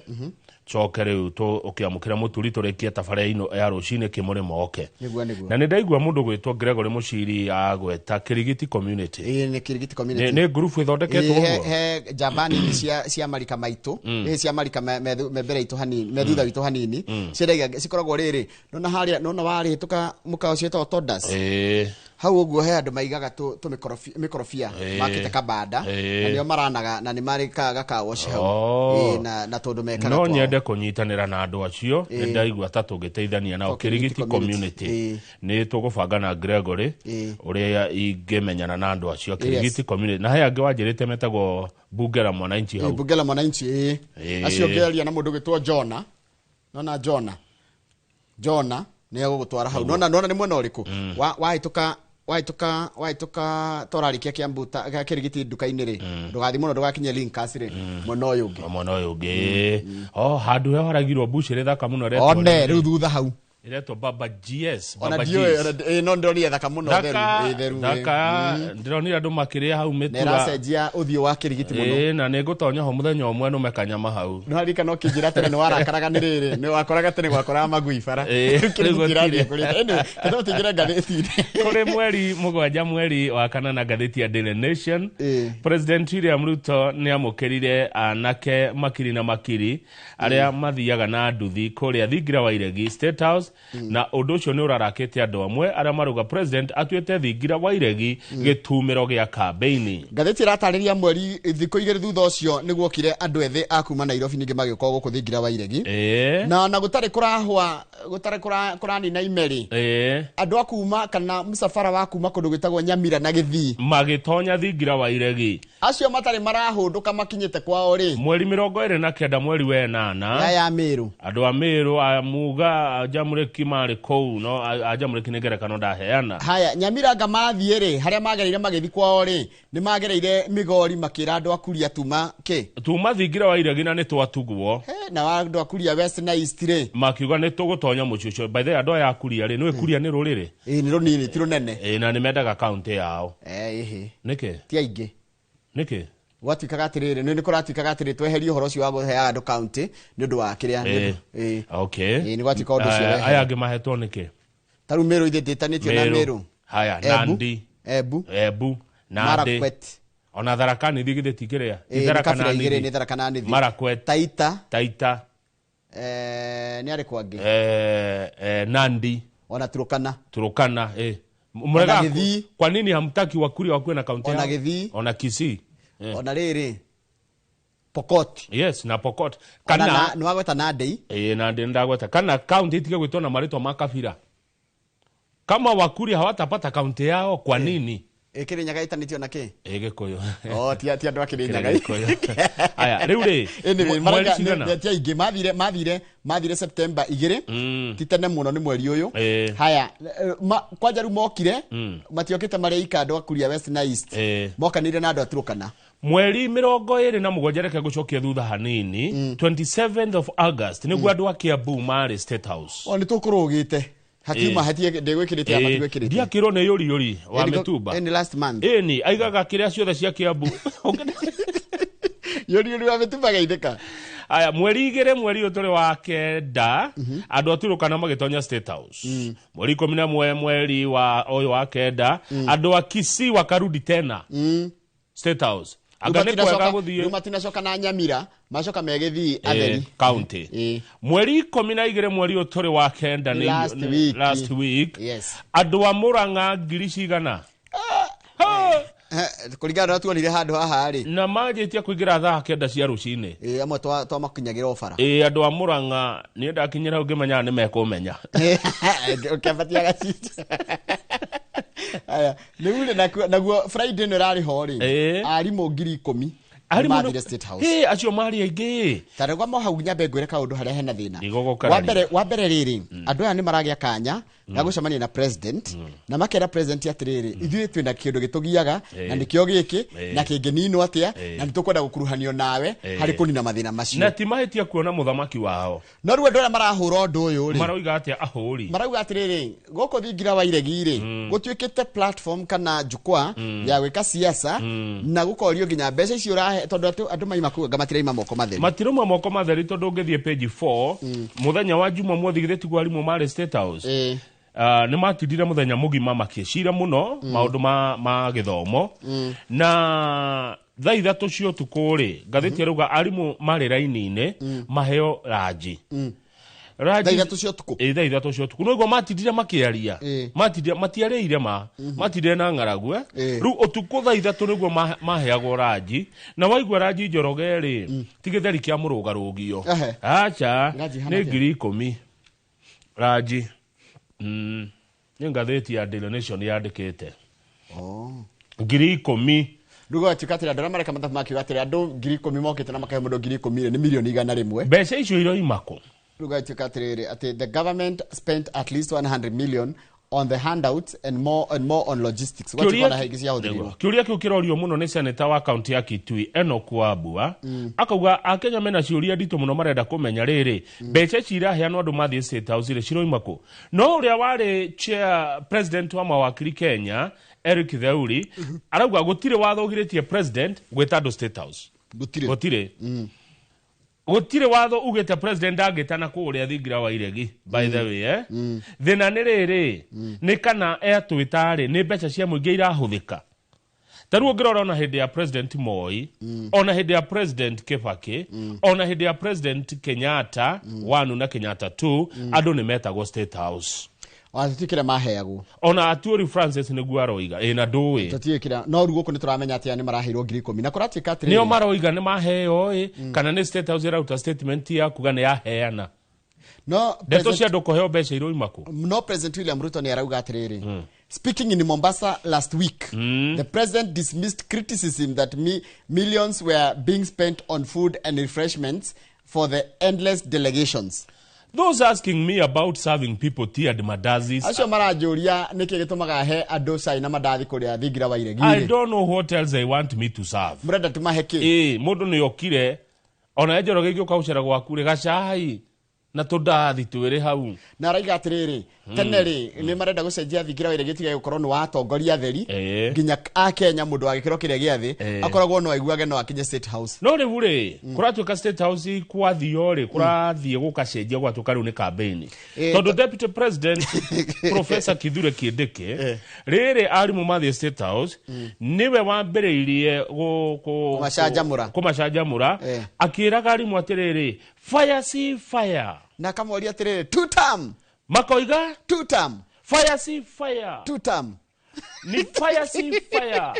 coke rĩu ũkĩamũkĩra Mũturi tũrĩkie tabarĩra ĩno ya rũcinĩ kĩmũrĩmo oke nĩguo nĩguo na nĩ ndaigua mũndũ ũgwĩtwo Gregory Mũciri agweta Kĩrigiti Community. Ĩĩ nĩ Kĩrigiti Community nĩ ngurubu ĩthondeketwo ũguo he njamba cia marika maitũ ĩ cia marika me mbere itũ hanini me thutha witũ hanini ciendagia cikoragwo rĩrĩ nona harĩa nona warĩhĩtũka mũkawa ũcio wĩtagwo Todas hau ũguo he andũ maigaga tũmĩkorobia makĩte kabanda na nĩo maranaga na nĩ marĩ gakawash hau na tondũ mekaga no nyende kũnyitanĩra na andũ acio nĩ ndaigua ta tũngĩteithania nao Kĩrigiti Community nĩ tũgũbanga na Gregory ũrĩa ingĩmenyana na andũ acio Kĩrigiti Community na he angĩ wanjĩrĩte metagwo Bunge la Mwananchi hau Bunge la Mwananchi acio ngĩaria na mũndũ ũgwĩtwo Jona nona Jona nĩ egũgũtwara hau nona nĩ mwena ũrĩkũ wahĩtũka wahĩtũka torarĩkia Kiambu Kĩrigiti nduka-inĩ rĩ ndũgathiĩ mũno ndũgakinye Linkas rĩ mwena ũyũ ũngĩ mwena ũyũ ũngĩ o handũ he haragirwo mbucĩrĩ thaka mũno ĩretwo one rĩu thutha hau ĩretwo Baba GS ona ndiũĩ no ndĩronire thaka mũno theru thaka ndĩronire andũ makĩrĩa hau mĩtura na ĩracenjia ũthiũ wa Kĩrigiti mũno na nĩ ngũtonya ho mũthenya ũmwe nũme kanyama hau no haririkana ũkĩnjĩra tene nĩ warakaraga nĩ rĩrĩ nĩ wakoraga tene gwakoraga magui bara Kĩrigiti ĩrathiĩ kũrĩte anyway kĩtũ tũingĩre ngathĩti-inĩ kũrĩ mweri 7 mweri wa 8 ngathĩti ya Daily Nation President William Ruto nĩ amũkĩrire anake makiri na makiri arĩa mathiaga na nduthi kũrĩa Thingira wa Iregi State House na ũndũ ũcio nĩ ũrarakĩte andũ amwe arĩa marauga president atuĩte Thingira wa Iregi gĩtumĩro gĩa kambĩini. Ngathĩti ĩratarĩria mweri thikũ igĩrĩ thutha ũcio nĩ guokire andũ ethĩ a kuma Nairobi ningĩ magĩũka gũkũ Thingira wa Iregi na gũtarĩ kũrahwa Gũtarĩ kũranina ime rĩ, andũ a kuma kana mũcabara wa kuma kũndũ gwĩtagwo Nyamira na Gĩthii magĩtonya thingira wa iregi. Acio matarĩ marahũndũka makinyĩte kwao rĩ, Mweri 29 mweri wa ĩnana, ya Mĩrũ, andũ a Mĩrũ, a Muga, a Njamũrĩki marĩ kũu, no a Njamũrĩki nĩ ngerekano ndaheana. Haya, Nyamira anga mathiĩ rĩ, harĩa magereire magĩthiĩ kwao rĩ, nĩ magereire Migori makĩra andũ a Kuria tuma kĩ tuma thingira wa iregi na nĩ twatugwo. Na andũ a Kuria West na East rĩ, makiuga nĩ tũgũtonya mũciĩ ũcio. By the way, andũ aya a Kuria rĩ, nĩũĩ Kuria nĩ rũrĩrĩ? Ĩĩ, nĩ rũnini, ti rũnene. Ĩĩ, na nĩ mendaga kaũntĩ yao. Ĩhĩ. Nĩkĩ? Ti aingĩ. Nĩkĩ? Gwatuĩkaga atĩrĩrĩ, nĩ kũratuĩkaga atĩrĩrĩ, tweherie ũhoro ũcio wa kũheaga andũ kaũntĩ nĩ ũndũ wa kĩrĩa Ĩĩ. Okay. Ĩĩ, nĩ gwatuĩka ũndũ ũcio wehera. Aya angĩ mahetwo nĩkĩ? Ta rĩu Mĩrũ ithe ndĩtanĩtio na Mĩrũ. Haya, Embu. Nandi. Embu. Embu. Nandi. Marakwet. Ona Tharaka Nithi githĩ ti kĩrĩa? Ti Ĩĩ, nĩ Tharaka kabira na igĩrĩ, Nithi. nĩ Tharaka na Nithi. Marakwet. Taita. Taita. Nĩ arĩkũ angĩ? Nandi. Ona Turkana. Turkana, eh. Ona Mrega, Gĩthii. kwa nini hamtaki Wakuria wakuwe na kaunti Ona yao? Gĩthii. Ona Kisii. Ona rĩrĩ Pokot. Yes, na Pokot. Ona Kana nĩ wagweta Nandi. Nandi ndagweta. Kana kaunti itige gwĩtwo na marĩtwa ma kabira. Kama Wakuria hawatapata kaunti yao, kwa nini? Kĩrĩnyaga ĩtanĩtio na kĩ? Gĩkũyũ. Oh, ti andũ a Kĩrĩnyaga. Gĩkũyũ. Aya, rĩu rĩ, Anyway, mweri marauga cigana? ti aingĩ mathire September 2, ti tene mũno, nĩ mweri ũyũ. Haya, kwanja rĩu mokire, matiokĩte marĩ ika andũ a Kuria West na East, mokanire na andũ a Turkana. Mweri 27, reke gũcokia thutha hanini, 27th of August nĩguo andũ a Kiambu marĩ State House. O nĩ tũkũrũgĩte hakiuma hatie ndĩgwĩkĩrĩte ama tigwĩkĩrĩte. Ndiakĩrwo nĩ yũri yũri wa mĩtumba. Nĩ last month. Ĩni aigaga kĩrĩa ciothe cia Kiambu. Yũri yũri wa mĩtumba geithĩka. Aya, mweri 2, mweri ũyũ tũrĩ wa kenda, andũ a Turkana magĩtonya State House. Mweri 11, mweri wa ũyũ wa kenda, andũ a Kisii wakarudi tena State House. Anga nĩ kwega gũthiĩ. Rĩu matinacoka na Nyamira, macoka me Gĩthii atheri. County. Mweri 12, mweri ũyũ tũrĩ wa kenda, nĩ Last week. Last week. Yes. Andũ a Murang'a ngiri cigana? Kũringana na ũrĩa tuonire handũ haha rĩ. Na manjĩtie kũingĩra thaa 9 cia rũcinĩ. Ĩĩ, amwe twamakinyagĩra o bara. Ĩĩ, andũ a Murang'a niĩ ndakinyĩra hau ngĩmenyaga nĩ mekũmenya. Ũkĩambatia gacicio. Aya, rĩu rĩ, naguo Friday ĩno ĩrarĩ ho rĩ, arimũ 10,000 Arimũ mathire State House. Ĩ, acio marĩ aingĩ. Ta rĩu mo hau nyambe ngwĩre kaũndũ harĩa hena thĩna. Ndigũgũkararia. Wa mbere rĩrĩ, andũ aya nĩ maragĩa kanya ga gũcemania na president, na makera president atĩrĩrĩ, ithuĩ twĩna kĩndũ gĩtũgiaga na nĩkĩo gĩkĩ, na kĩngĩninwo atĩa, na nĩtũkwenda gũkuruhanio nawe harĩ kũnina mathĩna macio. Na ti mahĩtia kuona mũthamaki wao. No rĩu andũ arĩa marahũra ũndũ ũyũ rĩ, Marauga atĩa ahũri? Marauga atĩrĩrĩ, gũkũ thingira wa iregi rĩ, gũtuĩkĩte platform kana jukwaa ya gwĩka siasa, na gũkorio nginya mbeca icio ũrahe, tondũ andũ maima kũu anga matiraima moko matheri. Matirauma moko matheri, tondũ ũngĩthiĩ page 4, mũthenya wa Jumamothi githĩ tiguo arimũ marĩ State House? Nĩ matindire mũthenya mũgima makĩcira mũno maũndũ ma gĩthomo. Na thaa 3 cia ũtukũ rĩ, ngathĩti ĩrauga arimũ marĩ raini-inĩ maheo ranji. Ranji Thaa 3 cia ũtukũ? Ĩĩ, thaa 3 cia ũtukũ. Nĩguo matindire makĩaria. Matindire, matiarĩire ma. Matindire na ng'aragu, eh? Rĩu ũtukũ thaa 3 nĩguo maheagwo ranji. Na waigua ranji Njoroge rĩ, ti gĩtheri kĩa mũrũgarũgio. Aca, Ranji ihana nĩ atĩa? 10,000. Ranji. Nĩ ngathĩti ya Daily Nation yandĩkĩte. 10,000. Rĩu gwatuĩka atĩrĩ, andũ arĩa mareka mathabu makiuga atĩrĩ, andũ 10,000 mokĩte na makahe mũndũ 10,000 rĩ, nĩ 100,000,000. Mbeca icio iroima kũ? Rĩu gwatuĩka atĩrĩrĩ, atĩ the government spent at least 100 million on the handouts and more and more on logistics. Gwatuĩka ona haingĩ ciahũthĩrirwo. Kĩũria kĩu kĩrorio mũno nĩ seneta wa kaunti ya Kitui Enoch Wambua. Akauga akenya mena ciũria nditũ mũno marenda kũmenya rĩrĩ, mbeca ici iraheanwo andũ mathiĩ State House rĩ, ciroima kũ? No ũrĩa warĩ chair president wa mawakiri Kenya Eric Theuri arauga gũtirĩ watho ũgirĩtie president gwĩta andũ State House. Gũtirĩ. Gũtirĩ. Gũtirĩ watho ugĩte president ndangĩtana kũrĩa thingira wa iregi, by the way, eh? Thĩna nĩ rĩrĩ, nĩ kana etwĩta rĩ, nĩ mbeca cia mũingĩ irahũthĩka. Ta rĩu ũngĩrora ona hĩndĩ ya President Moi, ona hĩndĩ ya President Kibaki, ona hĩndĩ ya President Kenyatta 1 na Kenyatta 2, andũ nĩ metagwo State House. Ona tũtiũĩ kĩrĩa maheagwo. Ona Atuori Francis nĩguo aroiga, ĩ na ndũĩ. Tũtiũĩ kĩrĩa, no rĩu gũkũ nĩ tũramenya atĩ aya nĩ maraheirwo 10,000. Na kũratuĩka atĩrĩrĩ, Nĩo maroiga nĩ maheo ĩ, kana nĩ State House ĩraruta statement ya kuga nĩ yaheana. No ndeto cia andũ kũheo mbeca iroima kũ? No President William Ruto nĩ arauga atĩrĩrĩ, speaking in Mombasa last week, the president dismissed criticism that millions were being spent on food and refreshments for the endless delegations. Those asking me about serving people tea and mandazis, acio maranjũria nĩkĩ gĩtũmaga he andũ cai na mandathi kũrĩa thingira wa iregi. I don't know what else they want me to serve. Mũrenda tũmahe kĩ? Ĩĩ, mũndũ nĩ okire ona Njoroge gĩũka gũcera gwaku rĩ, gacai na tũndathi twĩrĩ hau. Na araiga atĩrĩrĩ, tene rĩ nĩ marenda gũcenjia thingira wa iregi tige gũkorwo nĩ wa atongoria atheri, nginya a Kenya mũndũ wa gĩkĩro kĩrĩa gĩa thĩ akoragwo no aiguage no akinye State House. No rĩu rĩ, kũratuĩka State House kwathio rĩ, kũrathiĩ gũkacenjia gwatuĩka rĩu nĩ campaign. Tondũ Deputy President Professor Kithure Kindiki rĩrĩ arimũ mathiĩ State House, nĩwe wambĩrĩirie kũmacanjamũra, akĩraga arimũ atĩrĩrĩ, fire si fire. Na akamoria atĩrĩrĩ, two term. Makoiga two term. Fire si fire. Two term. Ni fire si fire.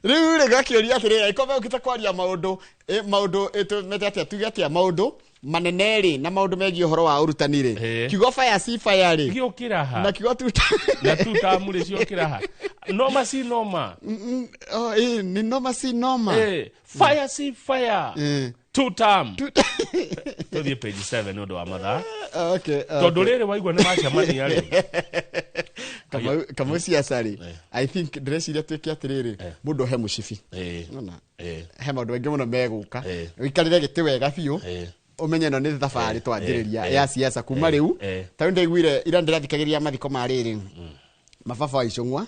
Rĩu rĩ gakĩũria atĩrĩrĩ, angĩkorwo megũkĩte kwaria maũndũ maũndũ mete atĩa, tuge atĩa maũndũ manene rĩ na maũndũ megiĩ ũhoro wa ũrutani rĩ, kiugo fire si fire rĩ gĩũkĩra ha? Na kiugo two term. Na two term rĩ ciokĩra ha? Noma si noma. Ni noma si noma. Fire si fire. Two term. Tũthiĩ page 7 nĩ ũndũ wa mathaa. Okay. Tondũ rĩrĩ waigua nĩ macemania rĩ. Kamau ciaca rĩ, I think ndĩreciria tuĩke atĩrĩrĩ, mũndũ he mũcibi. Nona he maũndũ maingĩ mũno megũka. Ũikarĩre gĩtĩ wega biũ. Ũmenye ĩno nĩ thabarĩ twanjĩrĩria ya siasa kuma rĩu. Ta rĩu ndaiguire ira ndĩrathikagĩrĩria mathiko ma rĩrĩ, mababa wa Icũng'wa,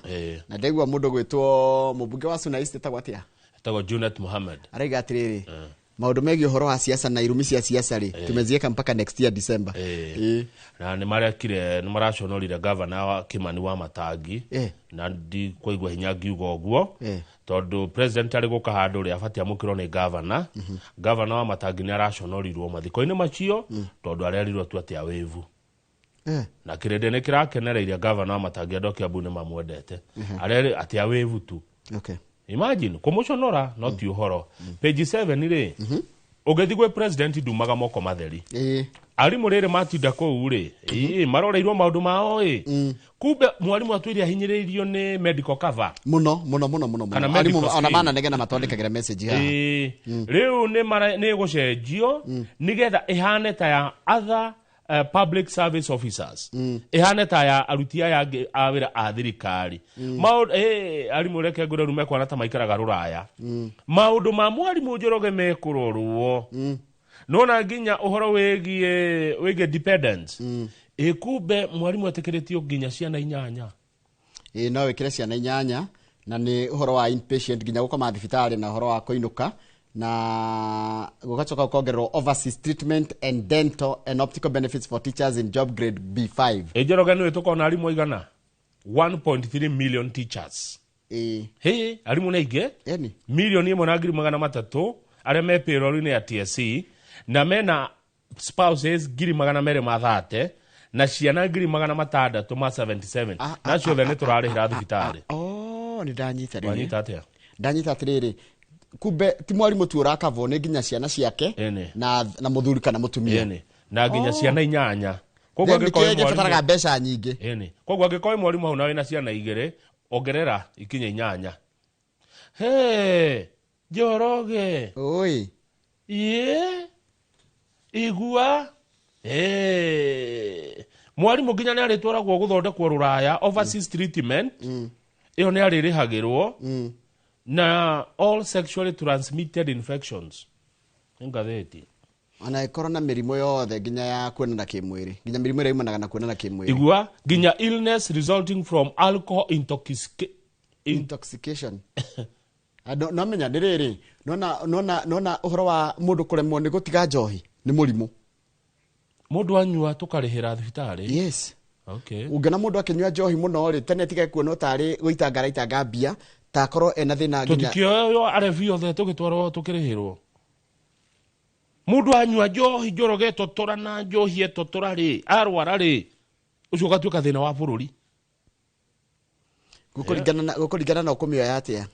na ndaigua mũndũ gwĩtwo mũmbunge wa Suna East etagwo atĩa? Etagwo Junet Mohammed. Araiga atĩrĩrĩ, maũndũ megiĩ ũhoro wa siasa na irumi cia siasa rĩ, tumezieka mpaka next year December. Na nĩ marekire, nĩ maraconorire gavana wa Kimani wa Matangi, na ndikũigua hinya ngiuga ũguo, tondũ president arĩ gũka handũ rĩ abatiĩ amũkĩrwo nĩ gavana. Gavana wa Matangi nĩ araconorirwo mathiko-inĩ macio, tondũ arerirwo tu atĩ awĩvu. Na kĩrĩndĩ nĩ kĩrakenereirie gavana wa Matangi, andũ a Kiambu nĩ mamwendete. Arerĩ atĩ awĩvu tu. Imagine kũmũconora no ti ũhoro. Page 7 rĩ, ũgĩthiĩ gwĩ president ndumaga moko matheri. Arimũ rĩrĩ matinda kũu rĩ, maroreirwo maũndũ mao ĩ. Kumbe mwarimũ atwĩre ahinyĩrĩirio nĩ medical cover. Mũno mũno mũno mũno Kana mũno. medical Arimũ ona scheme. mananegena matwandĩkagĩra message haha. Rĩu nĩ gũcenjio nĩgetha ĩhane ta ya other public service officers. Ĩhane ta ya aruti aya angĩ a wĩra a thirikari. Maũndũ arimũ reke ngwĩre rĩu mekuona ta maikaraga rũraya. Maũndũ ma mwarimũ Njoroge mekũrorwo. Nona nginya ũhoro wĩgiĩ dependence. Ĩ kumbe mwarimũ etĩkĩrĩtio nginya ciana 8. Ĩ no wĩkĩre ciana 8, na nĩ ũhoro wa inpatient nginya gũkoma thibitarĩ na ũhoro wa kũinũka, na gũgacoka gũkongererwo overseas treatment and dental and optical benefits for teachers in job grade B5. Ĩ Njoroge nĩwe tũkona arimũ aigana? 1.3 million teachers. Hĩ, arimũ nĩ aingĩ? Milioni ĩmwe na ngiri magana matatũ arĩa me payroll-inĩ ya TSC, na mena spouses ngiri magana merĩ ma thate, na ciana ngiri magana matandatũ ma 77. Na ciothe nĩ tũrarĩhĩra thibitarĩ. Oh, nĩ ndanyita rĩu. Wanyita atĩa? Ndanyita atĩrĩrĩ, kumbe ti mwarimũ tu ũrakavwo, nĩ nginya ciana ciake na mũthuri kana mũtumia. Na nginya ciana 8. Koguo Then angĩkorwo nĩkĩo wĩ mwarimũ gĩbataraga mbeca nyingĩ. Koguo angĩkorwo wĩ mwarimũ hau na wĩna ciana 2, ongerera ikinya 8. He, Njoroge. Oi. Ye. Igua. Mwarimũ nginya nĩ arĩtwaragwo gũthondekwo rũraya, overseas treatment. Ĩyo nĩ arĩrĩhagĩrwo. Na all sexually transmitted infections. Nĩ ngathĩti. Ona ĩkorwo na mĩrimũ yothe nginya ya kuonana kĩmwĩrĩ, nginya mĩrimũ ĩrĩa yumanaga na kuonana kĩmwĩrĩ. Igua nginya illness resulting from alcohol intoxication. No menya nĩ rĩrĩ, nona ũhoro wa mũndũ kũremwo nĩ gũtiga njohi nĩ mũrimũ. Mũndũ anyua tũkarĩhĩra thibitarĩ. Yes. Okay. Ũngĩona mũndũ akĩnyua njohi mũno rĩ, tene atige kuonwo tarĩ gũitanga araitanga mbia, ta akorwo ena thĩna nginya. Tũtikĩoywo arebi othe tũgĩtwarwo tũkĩrĩhĩrwo. Mũndũ anyua njohi Njoroge etotora na njohi etotora rĩ, arwara rĩ, ũcio ũgatuĩka thĩna wa bũrũri. Gũkũringana na ũkũmĩoya atĩa?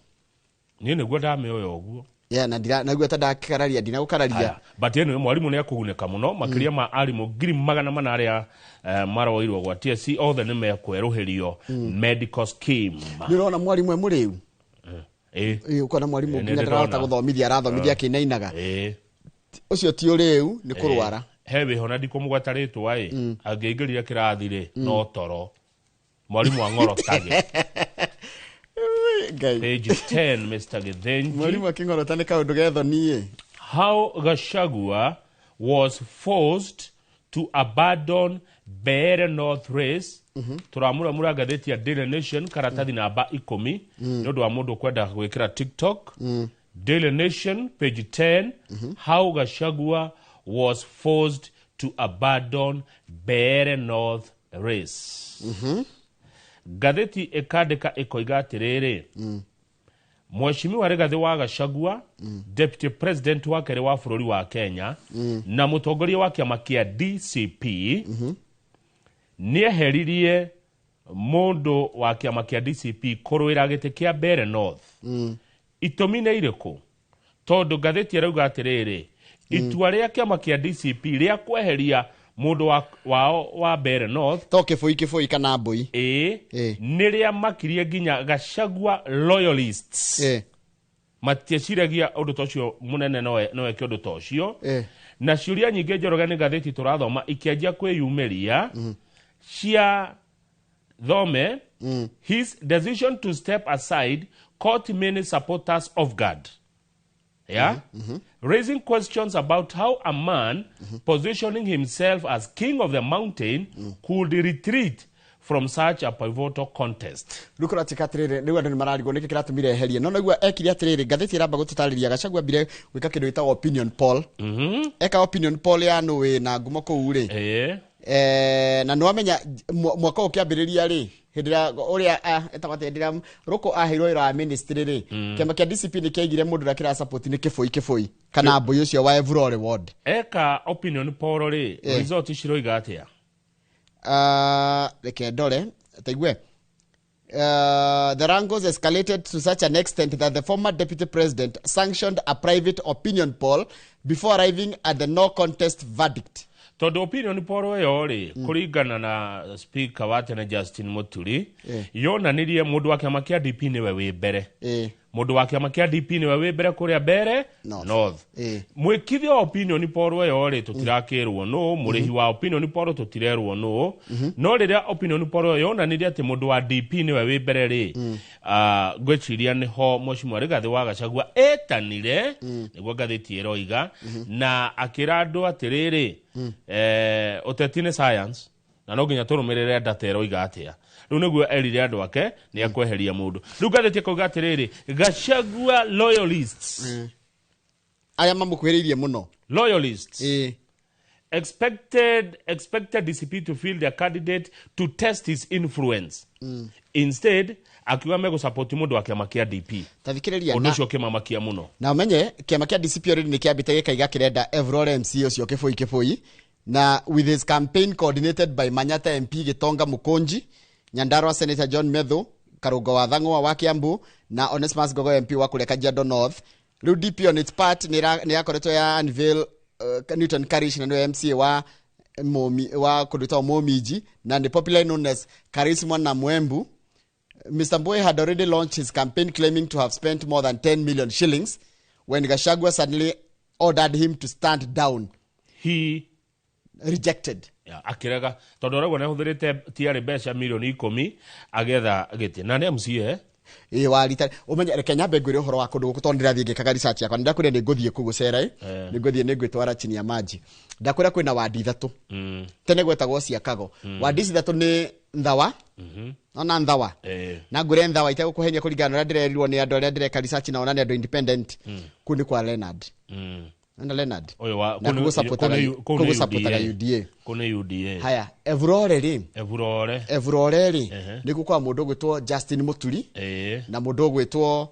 Niĩ nĩguo ndamĩoya ũguo. Yeah, na ndira naigua ta ndakararia ndinagũkararia. Haya, but anyway mwarimu nĩ akũgunĩka mũno makĩria ma arimũ 400,000 arĩa maroirwo gwa TSC othe nĩ mekwerũhĩrio medical scheme. Nĩ ũrona mwarimũ e mũrĩu? Ĩĩ. Ũkona mwarimũ Ĩ, nĩ nginya ndĩrona. ndarahota gũthomithia, arathomithia akĩinainaga. Ĩĩ. Ũcio ti ũrĩu, nĩ kũrwara. He wĩho na ndikũmũgweta rĩtwa ĩ, angĩingĩrire kĩrathi rĩ, no toro mwarimũ ang'orotage. Ngai. Page 10, Mr. Githinji. Mwarimu akĩng'orota nĩ kaũndũ gethoni ĩ. How Gachagua was forced to abandon Mbeere North race. Tũramuramura ngathĩti ya Daily Nation karatathi namba 10 nĩ ũndũ wa mũndũ kwenda gwĩkĩra TikTok. Daily Nation page 10, how Gachagua was forced to abandon Mbeere North race. Ngathĩti ĩkandĩka ĩkoiga atĩrĩrĩ, Mheshimiwa Rigathĩ wa Gachagua, Deputy President wa kerĩ wa bũrũri wa Kenya na mũtongoria wa kĩama kĩa DCP, nĩeheririe mũndũ wa kĩama kĩa DCP kũrũĩra gĩtĩ kĩa Mbeere North. Itũmi nĩ irĩkũ? Tondũ ngathĩti ĩrauga atĩrĩrĩ, itua rĩa kĩama kĩa DCP rĩa kweheria mũndũ wao wa Mbeere North to kĩbũi kĩbũi kana mbũi, ĩĩ, nĩ rĩa makirie nginya Gachagua loyalists matieciragia ũndũ ta ũcio mũnene no eke ũndũ ta ũcio. Na ciũria nyingĩ Njoroge nĩ ngathĩti tũrathoma ikĩanjia kwĩyumĩria cia thome. His decision to step aside caught many supporters off guard, yeah, raising questions about how a man positioning himself as king of the mountain could retreat from such a pivotal contest. Rĩu kũratuĩka atĩrĩrĩ, rĩu andũ nĩ mararigwo nĩkĩ kĩratũmire eherie, no naigua ekire atĩrĩrĩ, ngathĩti ĩramba gũtũtarĩria Gachagua ambire gwĩka kĩndũ gĩtagwo opinion poll. Eka opinion poll ya nũ wĩna ngumo kũu rĩ, na nĩwamenya mwaka ũkĩambĩrĩria rĩ, hĩndĩ ĩrĩa ũrĩa etagwo atĩa, hĩndĩ ĩrĩa Ruku aheirwo wĩra wa ministry rĩ, kĩama kĩa DCP nĩ kĩaigire mũndũ ũrĩa kĩra support nĩ kĩbũi kĩbũi kana mbũi ũcio wa Evurore ward. Eka opinion poll rĩ, result ciroiga atĩa? Reke ndore taigue. The wrangles escalated to such an extent that the former deputy president sanctioned a private opinion poll before arriving at the no contest verdict. Tondũ opinion poll ĩyo rĩ, kũringana na speaker wa tene Justin Muturi, yonanirie mũndũ wa kĩama kĩa DP nĩwe wĩ mbere. Mũndũ wa kĩama kĩa DP nĩwe wĩ mbere kũrĩa Mbeere North. Mwĩkithia wa opinion poll ĩyo rĩ, tũtirakĩrwo nũ, mũrĩhi wa opinion poll tũtirerwo nũ, no rĩrĩa opinion poll ĩyo yonanirie atĩ mũndũ wa DP nĩwe wĩ mbere rĩ, ngwĩciria nĩho Mheshimiwa Rigathĩ wa Gachagua etanire, nĩguo ngathĩti ĩroiga, na akĩra andũ atĩrĩrĩ, ũteti nĩ science na no nginya tũrũmĩrĩre data ĩroiga atĩa. Rĩu nĩguo erire andũ ake nĩ akweheria mũndũ. Rĩu ngathĩti ĩkauga atĩrĩrĩ, Gachagua loyalists, arĩa mamũkuhĩrĩirie mũno, loyalists expected DCP to field their candidate to test his influence. Instead akiuga megũsupport mũndũ wa kĩama kĩa DP. Ta thikĩrĩria, Ũndũ ũcio ũkĩmamakia mũno. Na ũmenye kĩama kĩa DCP already nĩ kĩambĩte gĩkaiga kĩrenda Evurore MC ũcio kĩbũi kĩbũi, na with his campaign coordinated by Manyata MP Gitonga Mukunji, Nyandarua Senator John Methu, Karungo wa Thang'wa wa Kiambu na Onesmus Gogo MP wa kũrĩa Kajiado North. Rĩu DP on its part nĩ yakoretwo ya unveil Newton Karish, na nĩwe MCA wa Momi, wa kũndũ gwĩtagwo Momiji, na nĩ popularly known as Charisma na Mwembu. Mr. Mbowe had already launched his campaign claiming to have spent more than 10 million shillings when Gachagua suddenly ordered him to stand down. He rejected. Ya, akĩrega tondũ arauga nĩ ahũthĩrĩte tiarĩ mbeca milioni 10 agĩetha gĩtĩ na nĩ MCA. Ĩ warita ũmenye, reke nyambe ngwĩre ũhoro wa kũndũ gũkũ tondũ ndĩrathiĩ ngĩkaga research yakwa. Nĩndakwĩra nĩ ngũthiĩ kũu gũcera ĩ, nĩ ngũthiĩ nĩ ngwĩtwara chini ya maji. Ndakwĩra kwĩna wandi 3. Tene gwetagwo Ciakago. Wandi ici 3 nĩ Nthawa. Ona Nthawa. Na ngwĩre Nthawa itegũkũhenia kũringana na ũrĩa ndĩrerirwo nĩ andũ arĩa ndĩreka research nao, na nĩ andũ independent. Kũu nĩ kwa Leonard. Ona Leonard. Ũyũ wa Na kũu kũu supportaga UDA. Kũu nĩ UDA. Haya, Evurore rĩ. Evurore. Evurore rĩ, nĩkuo kwa mũndũ ũgwĩtwo Justin Muturi. Na mũndũ ũgwĩtwo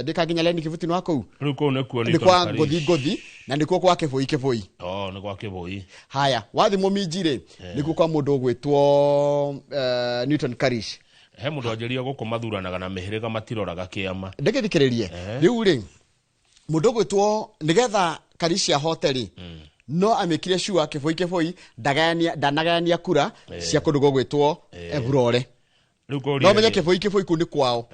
ndĩkanginya Leni Kivuti nĩ wa kũu. Rĩu kũu nĩkuo Nĩ kwa Newton Ngũthi Karish. Ngũthi, na nĩkuo kwa Kĩbũi Kĩbũi. Oh, nĩ kwa Kĩbũi. Haya, wathi Mũminji rĩ, nĩkuo kwa mũndũ ũgwĩtwo Newton Karish. He mũndũ wanjĩrire gũkũ mathuranaga na mĩhĩrĩga matiroraga kĩama. Ndĩgĩthikĩrĩrie. Rĩu rĩ, Mũndũ ũgwĩtwo nĩgetha Karisia ahote rĩ, no amĩkire sure Kĩboi Kĩboi ndagayania ndanagayania kura cia kũndũ gũgwĩtwo Evurore. Rĩu ngũrie No menye rĩ. Kĩboi Kĩboi kũu nĩ kwao.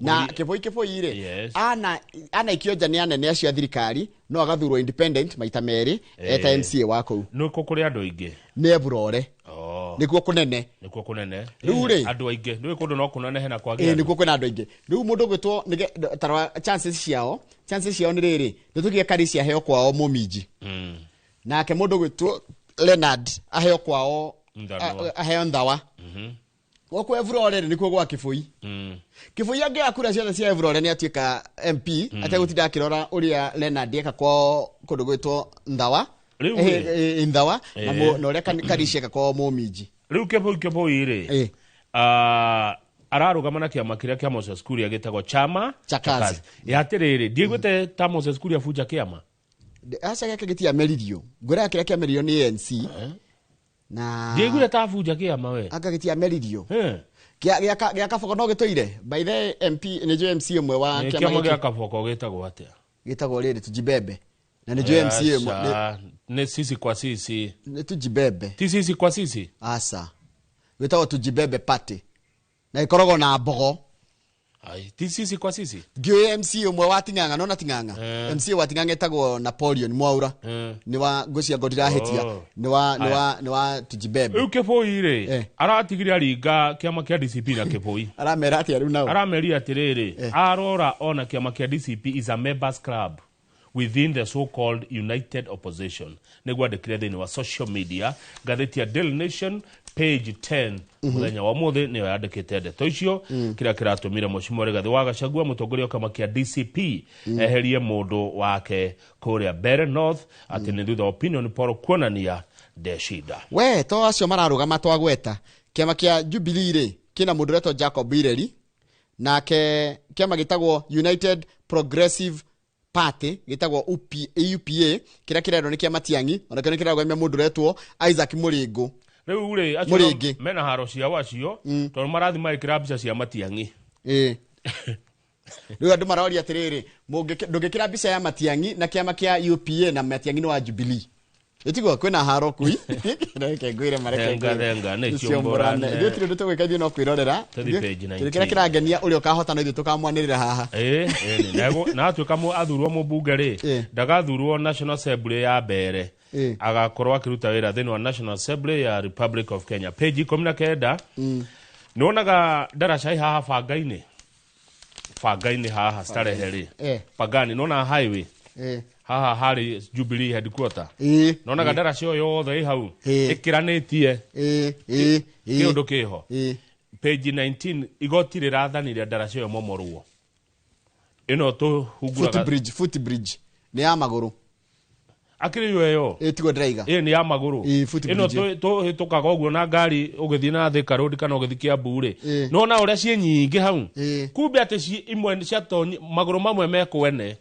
Na Kĩboi Kĩboi rĩ, ana anaikio nja nĩ anene acio a thirikari, no agathurwo independent maita merĩ eta MCA wa kũu. Nĩ kũ kũrĩ andũ aingĩ? Nĩ Evurore. Oh. Nĩkuo kũnene. Nĩkuo kũnene. Rĩu rĩ. Andũ aingĩ. Nĩ kũndũ no kũnenehe na kwagĩa Ĩĩ, andũ. nĩkuo kwĩna andũ aingĩ. Rĩu mũndũ ũgwĩtwo tarora chances ciao nĩ rĩrĩ, nĩ tũkiuge Karisia aheo kwao Mũminji, nake mũndũ ũgwĩtwo Leonard aheo kwao Nthanwa. Aheo Nthawa. Gũkũ Evurore rĩ, nĩkuo gwa Kĩboi. Kĩboi angĩoya kura ciothe cia Evurore nĩ atuĩka MP, ategũtinda akĩrora ũrĩa Leonard eka kwao kũndũ gwĩtwo Nthawa. Rĩu rĩ. Nthawa na na ũrĩa Karisia eka kwao Mũminji. Rĩu Kĩboi Kĩboi rĩ, ah, ararũgama na kĩama kĩrĩa kĩa Moses Kuria gĩtagwo Chama cha Kazi. Ya atĩrĩrĩ, ndiaiguĩte ta Moses Kuria bunja kĩama. Aca, gĩake gĩtiameririo, ngwĩraga kĩrĩa kĩameririo nĩ ANC na Ndiaiguire ta bunja kĩama we. Anga gĩtiameririo. Gĩa Kaboko no gĩtũire by the MP, nĩ njũĩ MC ũmwe wa Nĩ kĩama kĩama gĩkĩ. gĩa Kaboko gĩtagwo atĩa? Gĩtagwo rĩrĩ Tujibebe, na nĩ njũĩ MC ũmwe Aca, nĩ sisi kwa sisi. Nĩ Tujibebe. Ti sisi kwa sisi? Aca, gwĩtagwo Tujibebe Party na ĩkoragwo na mbogo. Ai, ti sisi kwa sisi. Ngĩũĩ MC ũmwe wa Ting'ang'a, nona Ting'ang'a, MC wa Ting'ang'a etagwo Napoleon Mwaura, nĩ wa ngwĩciria ngo ndirahĩtia. Nĩ wa nĩ wa nĩ wa Tujibebe. Rĩu Kĩboi rĩ, aratigire aringa kĩama kĩa DCP na Kĩboi. Aramera atĩa rĩu nao? Arameria atĩrĩrĩ, arora ona kĩama kĩa DCP is a members club within the so-called united opposition, nĩguo andĩkire thĩinĩ wa social media. Ngathĩti ya Daily Nation page 10 mũthenya wa ũmũthĩ nĩyo yandĩkĩte ndeto icio, kĩrĩa kĩratũmire Mheshimiwa Rigathĩ wa Gachagua, mũtongoria wa kĩama kĩa DCP, eherie mũndũ wake kũrĩa Mbeere North, atĩ nĩ thutha wa opinion poll kuonania ndecida. We to acio mararũgama twagweta, kĩama kĩa Jubilee rĩ, kĩna mũndũ ũretwo Jacob Ireri, nake kĩama gĩtagwo United Progressive Party gĩtagwo UP, UPA, kĩrĩa kĩrerwo nĩ kĩa Matiang'i, onakĩo nĩ kĩrarũgamia mũndũ ũretwo Isaac Mũrĩngũ. Rĩu rĩ, acio Mũrĩngĩ. mena haro ciao acio, tondũ marathiĩ magĩkĩra mbica cia Matiang'i. Ĩĩ, rĩu andũ maroria atĩrĩrĩ, ndũngĩkĩra mbica ya Matiang'i na kĩama kĩa UPA na Matiang'i nĩ wa Jubilee, ĩtiguo kwĩna haro kui. Reke ngwĩre, mareke. Thenga, thenga, nĩ ciũmbũrane. Ithuĩ tũtirĩ ũndũ tũgwĩka, ithuĩ no kwĩrorera. Tũthiĩ page Kĩndũ 19. kĩrĩa kĩrangenia, ũrĩa ũkahotana ithuĩ tũkamwanĩrĩra haha. Ĩĩ, ĩĩ, na atuĩka athurwo mũmbunge rĩ, ndagathurwo National Assembly ya mbere, agakorwo akĩruta wĩra thĩinĩ wa National Assembly ya Republic of Kenya. Page 19, nĩwonaga ndaraca ĩ haha bangainĩ, bangainĩ haha Starehe rĩ, Pangani, nĩwona highway haha harĩ Jubilee headquarter, nonaga ndaraca ĩyo yothe ĩ hau ĩkĩranĩtie kĩũndũ kĩho. Page 19, igoti rĩrathanire ndaraca ĩyo momorwo, ĩno tũhunguraga. Footbridge, footbridge nĩ ya magũrũ. Akĩrĩ yo ĩyo. Ĩ, tiguo ndĩraiga. Ĩ, nĩ ya magũrũ. Ĩ, footbridge. Ĩno tũhĩtũkaga ũguo na ngari ũgĩthiĩ na Thika Road kana ũgĩthiĩ Kiambu rĩ, nona ũrĩa ciĩ nyingĩ hau, kumbe atĩ ci imwe ciatonyi magũrũ mamwe me kwene.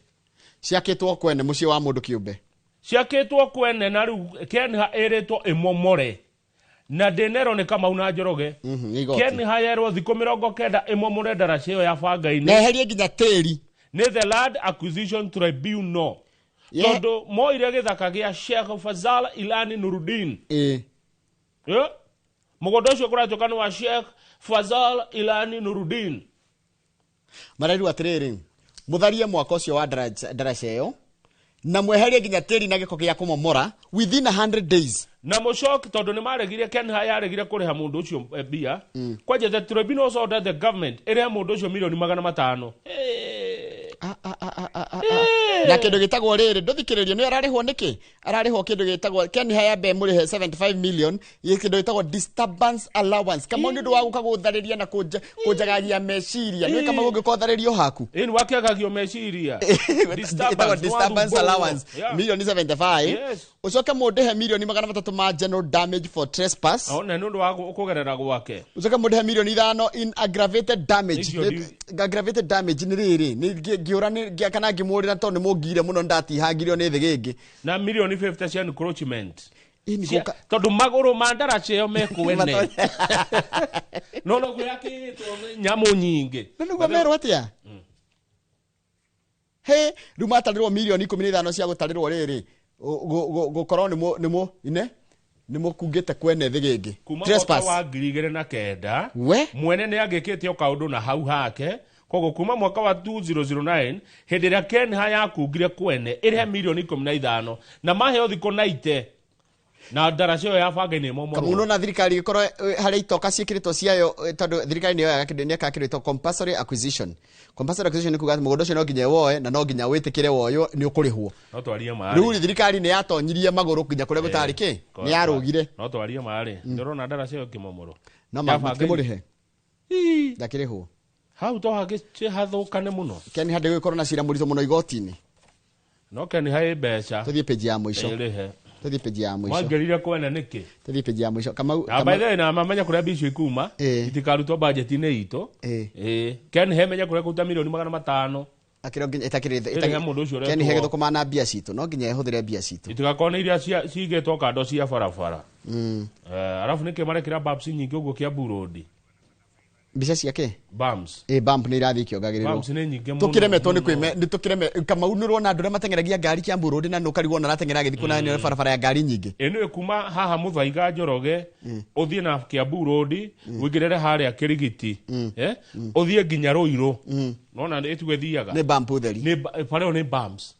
Ciakĩtwo kwene mũciĩ wa mũndũ kĩũmbe. Ciakĩtwo kwene, na rĩu Kenha ĩrĩtwo ĩmomore, na ndĩnerwo nĩ Kamau na Njoroge. Nĩ igoti. Kenha yerwo thikũ 90 ĩmomore ndaraca ĩyo ya bangainĩ. Na eherie nginya tĩri. Nĩ the Land Acquisition Tribunal, tondũ moire gĩthaka gĩa Sheikh Fazal Ilani Nuruddin. Mũgũnda ũcio kũratuĩka nĩ wa Sheikh Fazal Ilani Nuruddin. Marerwo atĩrĩrĩ, mũtharie mwaka ũcio wa ndaraca ĩyo na mweherie nginya tĩri na gĩko gĩa kũmomora within 100 days. Na mũcoki, tondũ nĩ maregire, Kenha yaregire kũrĩha mũndũ ũcio mbia kwanja, the tribunal also ordered the government ĩrĩhe mũndũ ũcio milioni 500. Na kĩndũ gĩtagwo rĩrĩ, ndũthikĩrĩrio nĩ ararĩhwo nĩkĩ, ararĩhwo kĩndũ gĩtagwo Kenha yambe mũrĩhe 75 million, kĩndũ gĩtagwo disturbance allowance, kama nĩ ũndũ wa gũka gũtharĩria na kũnjagagia meciria, nĩ kama ũngĩka ũtharĩrio haku. Ĩni wakĩagagio meciria. Ĩtagwo disturbance allowance, milioni 75. Ũcoke mũndĩhe milioni 300 ma general damage for trespass. Na nĩ ũndũ wa kũgerera gwake. Ũcoke mũndĩhe milioni 5 in aggravated damage. Icio Aggravated damage nĩ rĩrĩ, nĩ ngĩũra kana ngĩmũrĩra tondũ nĩ mũngire mũno, ndatihangĩrio nĩ thĩ gĩngĩ. Na milioni 50 cia encroachment. Ĩni Tondũ magũrũ ma ndaraca ĩyo mekwene, no no gwĩakĩtwo nyamũ nyingĩ. Na nĩguo merwo atĩa. He rĩu matarĩrwo mirioni 15 cia gũtarĩrwo rĩrĩ gũkorwo nĩ ine nĩ mũkungĩte kwene thĩ gĩngĩ. Kuma mwaka wa 2009 we mwene nĩ angĩkĩte o kaũndũ na hau hake. Koguo kuma mwaka wa 2009 hĩndĩ ĩrĩa Kenha yakungire kwene ĩrĩhe mirioni 15 na maheo thikũ 90 na ndaraca ĩyo ya banga-inĩ ĩmomorwo. Kamuno na thirikari ĩkorwo harĩa itoka ciĩkĩrĩtwo ciayo, tondũ thirikari nĩyo yoyaga kĩndũ nĩekaga kĩndũ gĩtagwo compulsory acquisition. Compulsory acquisition nĩ kuga atĩ mũgũnda ũcio no nginya woe na no nginya wĩtĩkĩre woywo nĩ ũkũrĩhwo. No twarie ma Rĩu thirikari nĩ yatonyirie magũrũ nginya kũrĩa gũtarĩ kĩ nĩ yarũgire. No twarie ma rĩ, ndĩrona ndaraca ĩyo ĩkĩmomorwo. No Ya banga-inĩ. matikĩmũrĩhe ndakĩrĩhwo hau to hagĩhathũkane mũno. Ken hande gũgĩkorwo na cira mũritũ mũno igoti-inĩ. No Ken haĩ mbeca. Tũthiĩ page ya mũico. Ĩrĩhe. Tũthiĩ page ya mũico. Mwaingĩrire kwene nĩkĩ? Tũthiĩ page ya mũico. Kamau. Na by the way, na mamenya kũrĩa mbia icio ikuma itikarutwo budget-inĩ itũ. Ĩĩ Ken he menya kũrĩa kũruta mirioni 500. Akĩrĩ nginya ĩtakĩrĩ Ĩrĩhe mũndũ ũcio Ken he ũretwo. gĩthũkũma na mbia citũ no nginya ĩhũthĩre mbia citũ. Itigakorwo nĩ iria cigĩtwo kando cia barabara. Arabu nĩkĩ marekĩra bumps nyingĩ ũguo Kiambu Road? Mbica ciake? Bumps. Ĩ bump nĩ irathiĩ ikĩongagĩrĩrwo. Bumps nĩ nyingĩ mũno. Tũkĩremetwo nĩ kwĩme nĩ tũkĩreme Kamau nĩ ũrona andũ arĩa mateng'eragia ngari Kiambu Road na nũkarigwo ona arateng'era agĩthiĩ kuona nĩ barabara ya ngari nyingĩ. Ĩno kuma haha Muthaiga Njoroge ũthiĩ na Kiambu Road ũingĩrĩre harĩa Kĩrigiti, ũthiĩ nginya Ruiru. Nona ĩtuge thiaga. Nĩ bump ũtheri. Nĩ bara ĩyo nĩ bumps.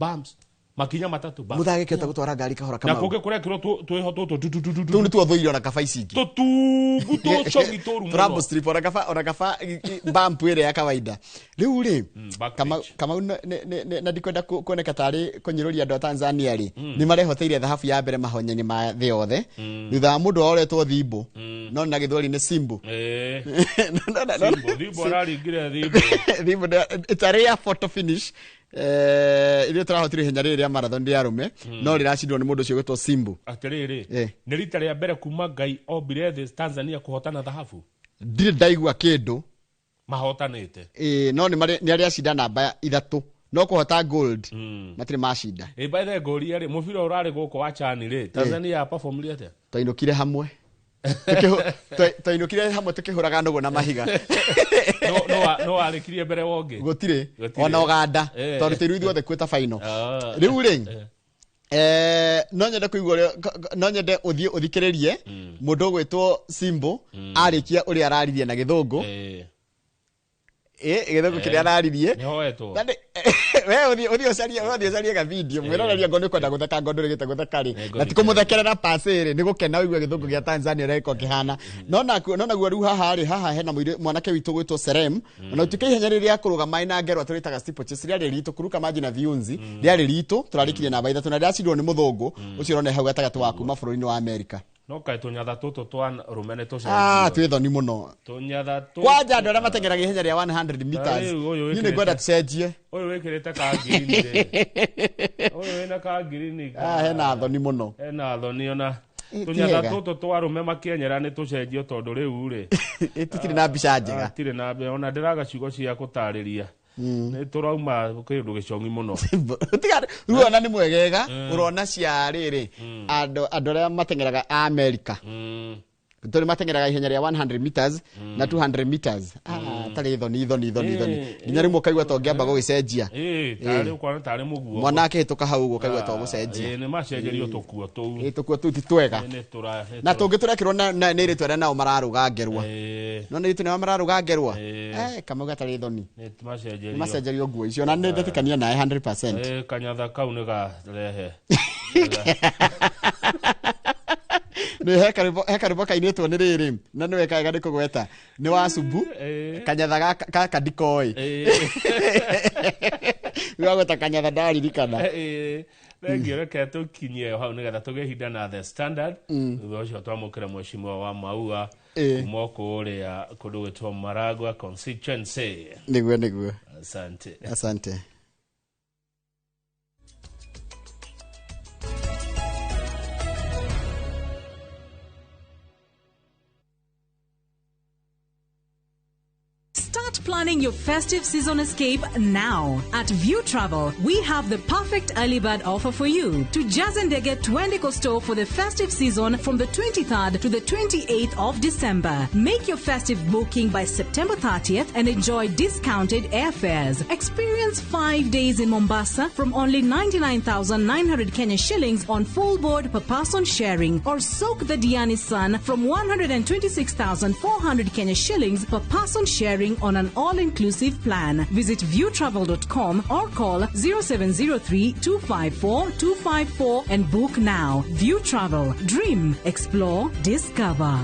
Bumps. Makinya matatũ bumps. Mũthagĩkĩte gũtwara ngari kahora Na Kamau. kũngĩ kũrekĩrwo twĩho tũtũ tu tu tu tu tu. Tũu nĩ tuo thũire ona kaba ici ingĩ. Tũtungu tũcogi tũru mũno. Tũrambo strip ona kaba bump ĩrĩa ya kawaida. Rĩu rĩ Kamau na ndikwenda kuoneka tarĩ kũnyũrũria andũ a Tanzania rĩ nĩ marehoteire thahabu ya mbere mahonyo-inĩ ma thĩ yothe thutha wa mũndũ woretwo Thimbo no na gĩthweri nĩ Simbu. Simbo, Thimbo araringire Thimbo. Thimbo it's a rare photo finish. Ithuĩ tũrahotire ihenya rĩrĩ rĩa marathon rĩa arũme no rĩracindwo nĩ mũndũ ũcio ũgwĩtwo Simbu. Atĩrĩrĩ, nĩ rita rĩa mbere kuma Ngai ombire thĩ Tanzania kũhotana thahabu. Ndirĩ ndaigua kĩndũ mahotanĩte. No nĩ arĩa acinda namba 3 no kũhota gold matirĩ macinda. By the way, ngũria rĩ mũbira ũrarĩ gũkũ wa CHAN rĩ Tanzania ya performire atĩa? Twainũkire hamwe. Twainũkire hamwe tũkĩhũraga nũgũ na mahiga. No warĩkirie mbere wongĩ? Gũtirĩ ona Ũganda tondũ tĩru ithuothe kwĩta final. Rĩu rĩ no nyende kũigua no nyende ũthiĩ ũthikĩrĩrie mũndũ ũgwĩtwo Simbo arĩkia ũrĩa araririe na gĩthũngũ. Gĩthũngũ kĩrĩa araririe. We ũthiĩ ũcarie ga video mwĩroreria ngo nĩ kwenda gũtheka ngo ndũrĩgĩte gũtheka rĩ na ti kũmũthekerera pasi rĩ nĩ gũkena ũigue gĩthũngũ gĩa Tanzania ũrĩa gĩkoragwo kĩhana. No naguo rĩu haha rĩ haha hena mwanake witũ gwĩtwo Serem ona ũtuĩke ihenya rĩrĩa kũrũga maĩ na ngerwa tũrĩtaga steeplechase rĩarĩ ritũ kũruka maji na viunzi rĩarĩ ritũ tũrarĩkirie namba 3 na rĩracindirwo nĩ mũthũngũ ũcio ũrona hau gatagatĩ wa kuma bũrũri-inĩ wa Amerika. No kaĩ tũnyatha tũtũ twa rũme nĩ tũcenjio. Twĩ thoni mũno. Tũnyatha tũtũ. Kwanja andũ arĩa mateng'eragia ihenya rĩa 100 meters. Niĩ nĩ ngwenda tũcenjie. Ũyũ wĩkĩrĩte ka ngirini rĩ. Ũyũ wĩna ka ngirini. Hena thoni mũno. Hena thoni ona. Tũnyatha tũtũ twa rũme makĩenyera nĩ tũcenjio tondũ rĩu rĩ. Tũtirĩ na mbica njega. Tũtirĩ na mbica ona ndĩraga ciugo cia gũtarĩria. Nĩ tũrauma kĩndũ gĩcong'i mũno. Tiga rĩu ona nĩ mwegega ũrona cia rĩrĩ andũ arĩa mateng'eraga a Amerika. Tondũ mateng'eraga ihenya rĩa 100 meters na 200 meters. Tarĩ thoni thoni thoni thoni. Nginya rĩmwe ũkaigua ta ũngĩamba gũgĩcenjia. Tarĩ ũkona tarĩ mũguo. Mwana akĩhĩtũka hau ũguo ũkaigua ta ũgũcenjia. Nĩ macenjerio tũkuo tũu. Tũkuo tũu ti twega. Na tũngĩ tũrekĩrwo na nĩ airĩtu arĩa nao mararũga ngerwa. No nĩ airĩtu nao mararũga ngerwa. Kamau gatarĩ thoni. Nĩ macenjerio nguo icio na nĩ ndetĩkania nawe 100%. Kanyatha kau nĩ garehe. Nĩ he karĩmbo kainĩtwo nĩ rĩrĩ na nĩwe kaega nĩ kũgweta nĩ wa Sumbu kanyatha gaka ndikoĩ wagweta kanyatha ndaririkana. Thengio, reke tũkinyie hau nĩgetha tũgĩe ihinda na The Standard. Thutha ũcio twamũkĩre mheshimiwa wa Maua kuma kũrĩa kũndũ gwĩtwo Maragua constituency. Nĩguo nĩguo. Asante. Asante. Start planning planning your festive season escape now. At View Travel, we have the perfect early bird offer for you. Tujaze ndege twende Coasto for the festive season from the 23rd to the 28th of December. Make your festive booking by September 30th and enjoy discounted airfares. Experience 5 days in Mombasa from only 99,900 Kenya shillings on full board per person sharing, or soak the Diani sun from 126,400 Kenya shillings per person sharing on an all-inclusive plan. Visit viewtravel.com or call 0703 254 254 and book now. View Travel. Dream, explore, discover.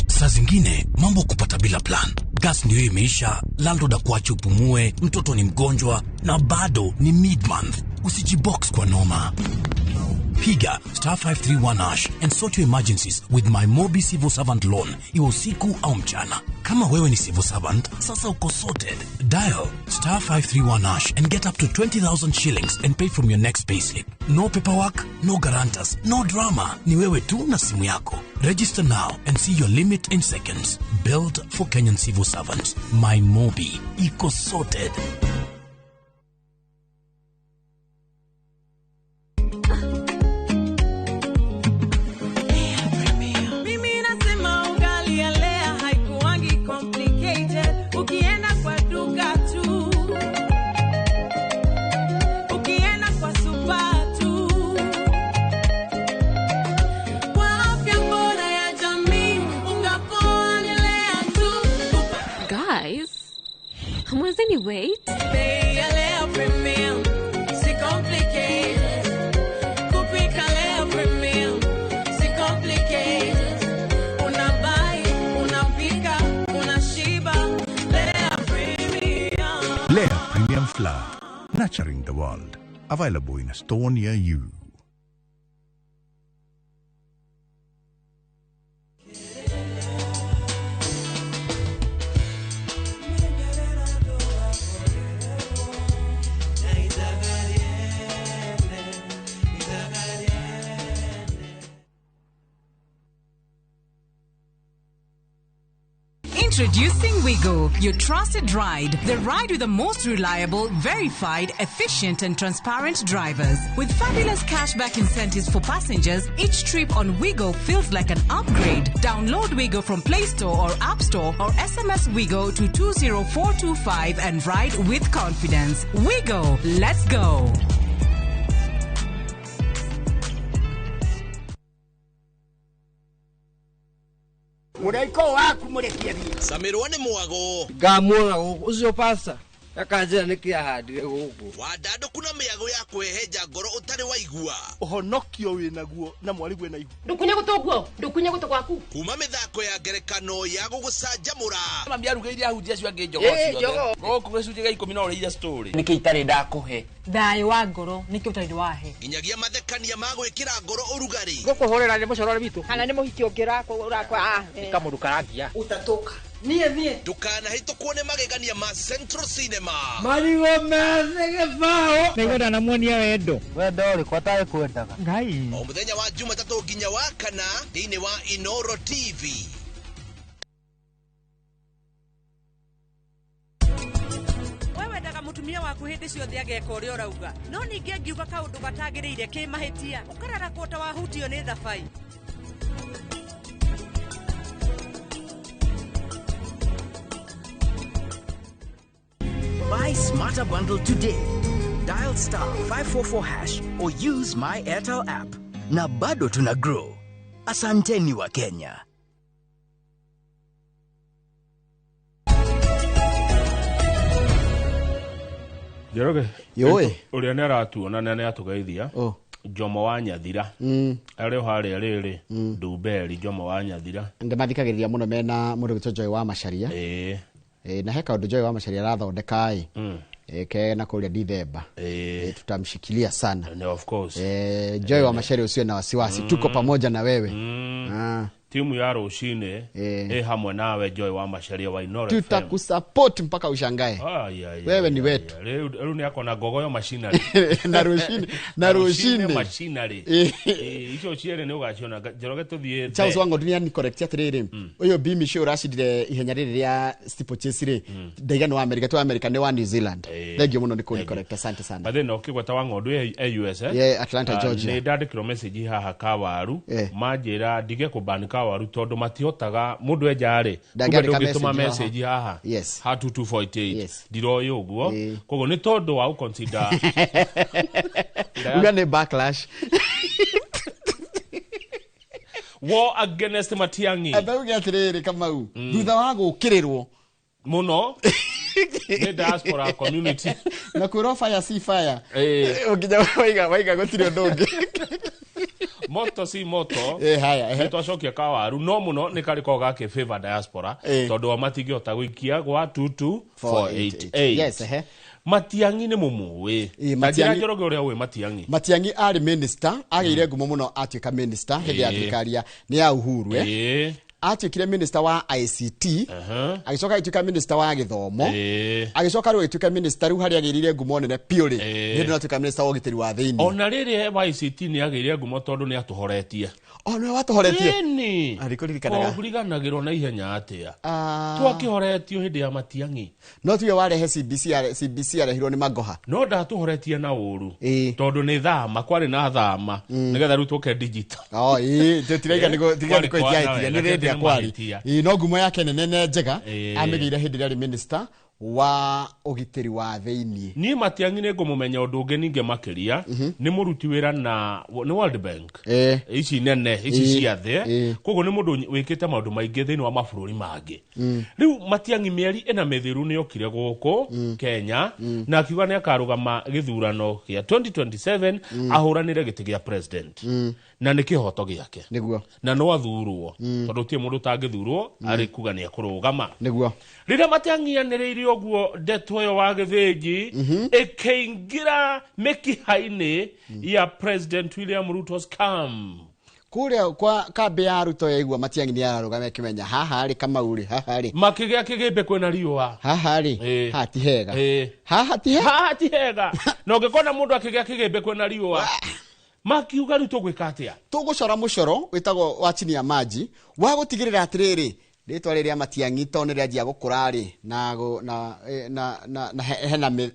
Saa zingine mambo kupata bila plan. Gas ndio imeisha, landlord akuache upumue, mtoto ni mgonjwa na bado ni mid-month. Usijibox kwa noma. Piga star 531 hash and sort your emergencies with my Mobi Civil Servant Loan, iwe usiku au mchana. Kama wewe ni civil servant, sasa uko sorted. Dial star 531 hash and get up to 20,000 shillings and pay from your next payslip. No paperwork, no guarantors, no drama. Ni wewe tu na simu yako. Register now and see your limit in seconds. Built for Kenyan civil servants. My Mobi. Iko sorted. Mimi nasema ugali ya Lea haikuangi complicated. Ukienda kwa duka tu, ukienda kwa super tu, kwa afya bora ya jamii, unga poa ni Lea tu. Guys, hamwezeni wait? Bei ya Lea Premium si complicated. Kupika Lea Premium si complicated. Unabuy, unapika, unashiba. Lea Premium. Lea Premium Flour, nurturing the world. Available in a store near you. Introducing Wigo, your trusted ride. The ride with the most reliable, verified, efficient and transparent drivers. With fabulous cashback incentives for passengers, each trip on Wigo feels like an upgrade. Download Wigo from Play Store or App Store or SMS Wigo to 20425 and ride with confidence. Wigo, let's go. Mũraiko waku mũrekie thiĩ. Camirwo nĩ mwago. Ngamuona gũkũ ũcio pasta akanjĩra nĩkĩ ahandire gũkũ. Wandandũku na mĩago ya kwĩhenja ngoro ũtarĩ waigua. Ũhonokio wĩnaguo na mwarĩguo na ihu. Ndukunye gũtũ guo, ndukunye gũtũ gwaku. Kuma mĩthako ya ngerekano ya gũgũcanjamũra. Mami arugĩire ahunjia acio angĩ njogoo ciothe. Gũkũ gĩcunjĩ gĩa 10 no ũrĩire story. Nĩkĩ itarĩ ndakũhe? Thayũ wa ngoro nĩkĩ ũtarĩ wahe? Nginyagia mathekania ma gwĩkĩra ngoro ũrugarĩ. Gũkũhũrĩra nĩ mũcorore witũ. Kana nĩ mũhiki ũngĩ ũrakwa. Nĩ kamũndũ karangia. Utatoka. Niĩ thiĩ. Ndũkanahĩtũkwo nĩ magegania ma Central Cinema. Marigũ methĩ gĩbaũ. Nĩngwenda namuonia wendo. Wendo ũrĩkũ atarĩ kwendaga? Ngai. O mũthenya wa Jumatatũ nginya wa kana thĩinĩ wa Inoro TV. We wendaga mũtumia waku hĩndĩ ciothe ageka ũrĩa ũrauga, no ningĩ angiuga kaũndũ gatagĩrĩire kĩ mahĩtia, ũkararakwo ta wahutio nĩ thabai. Buy Smarter Bundle today. Dial star 544 hash or use my Airtel app. Na bado tuna grow. Asanteni wa Kenya. Njoroge. Yoi. Ũrĩa nĩ aratuona na nĩ atũgeithia. Jomo wa Nyathira. Arĩ o harĩa rĩrĩ Ndumberi Jomo wa Nyathira. Ndĩmathikagĩrĩria mũno mena mũndũ wĩtwo Joy wa Macharia. Na he kaũndũ Joy wa Macharia arathondeka ĩ ke na kũrĩa Dithemba. Tutamshikilia sana. No, of course. Joy wa Macharia usiwe na wasiwasi. Tuko pamoja na wewe. Timu ya rũcinĩ ĩ hamwe nawe Joy wa Macharia wa Inoro FM. Tutakusupport mpaka ushangae. Wewe ni wetu. Rĩu nĩ akona ngogoyo machinery. Na rũcinĩ, na rũcinĩ. Machinery. Icio cierĩ nĩ ũgaciona. Njoroge tũthiĩ. Charles Wango dunia ni correct atĩrĩrĩ. Ũyũ Bimi Show ũracindire ihenya rĩrĩ rĩa steeplechase rĩ. Ndaiga nĩ wa America, ti wa America, nĩ wa New Zealand. Thank you mũno nĩ kũni correct. Asante sana. Bathĩ na ũkĩgweta wa ng'ondu e US eh? Yeah, Atlanta, Georgia. Nĩ ndandĩkĩrwo message haha kawaru. Manjĩra ndige kũban kawaru tondũ matihotaga mũndũ enja rĩ. Kumbe ndũngĩtũma message haha. Yes. Ha 2248. Ndiroĩ ũguo. Koguo nĩ tondũ wa gũconsider. Uga nĩ backlash. War against Matiang'i. Ambauge atĩrĩrĩ Kamau. Thutha wa gũkĩrĩrwo mũno nĩ diaspora community. Na kwĩrwo fire si fire. Nginya waiga gũtirĩ ũndũ ũngĩ. Moto si moto. Haya. Nĩ twacokia kawaru no mũno nĩ karĩ ko gake favor diaspora tondũ wa matingĩhota gũikia gwa 22488. Yes, Matiang'i nĩ mũmũĩ. Matiang'i Njoroge ũrĩa ũĩ Matiang'i. Matiang'i arĩ minister, agĩire ngumo mũno atuĩka minister hĩndĩ ya thirikari nĩ ya Uhuru. Atuĩkire minister wa ICT, agĩcoka agĩtuĩka minister wa gĩthomo, agĩcoka rĩu agĩtuĩka minister rĩu harĩa agĩrire ngumo nene biũ rĩ, nĩ hĩndĩ atuĩka minister wa ũgitĩri wa thĩinĩ. Ona rĩrĩ wa ICT nĩ agĩire ngumo tondũ nĩ atũhoretie. Nĩwe watũhoretie? Ĩni. Arĩkũririkanaga. Ũriganagĩrwo na ihenya atĩa? Twakĩhoretio hĩndĩ ya Matiang'i. No tiwe warehe CBC, CBC arehirwo nĩ Magoha. No ndatũhoretie na ũru. Tondũ nĩ thama, kwarĩ na thama, nĩgetha rĩu tũke digital. Tũtiraiga nĩ kũhĩtia, nĩ rĩndĩ akwari. No ngumo yake nene nene njega amĩgĩire hĩndĩ ĩrĩa arĩ minister wa ũgitĩri wa thĩinĩ. Niĩ Matiang'i nĩ ngũmũmenya ũndũ ũngĩ ningĩ makĩria, nĩ mũruti wĩra na nĩ World Bank. Ici nene, ici cia thĩ. Koguo nĩ mũndũ wĩkĩte maũndũ maingĩ thĩinĩ wa mabũrũri mangĩ. Rĩu Matiang'i mĩeri ĩna mĩthiru nĩ okire gũkũ Kenya na akiuga nĩ akarũgama gĩthurano kĩa 2027 ahũranĩre gĩtĩ gĩa president. Na nĩ kĩhoto gĩake. Nĩguo. Na no athurwo tondũ ti mũndũ ũtangĩthurwo arĩ kuga nĩ ekũrũgama. Nĩguo. Rĩrĩa Matiang'i anĩrĩire ũguo ndeto ĩyo wa gĩthĩnji ĩkĩingĩra mĩkiha-inĩ ya President William Ruto's camp. Kũrĩa kwa kambĩ ya Ruto yaigua Matiang'i nĩ ararũgama ĩkĩmenya haha rĩ Kamau rĩ haha rĩ. Makĩgĩa kĩgĩmbĩ kwĩna riũa. Haha rĩ haha ti hega. Haha ti hega. Haha ti hega. Na ũngĩkona mũndũ akĩgĩa kĩgĩmbĩ kwĩna riũa. Makiuga rĩu tũgwĩka atĩa? Tũgũcora mũcoro wĩtagwo wa chini ya maji wa gũtigĩrĩra atĩrĩrĩ rĩtwa rĩrĩa Matiang'i tondũ nĩ rĩanjia gũkũra rĩ na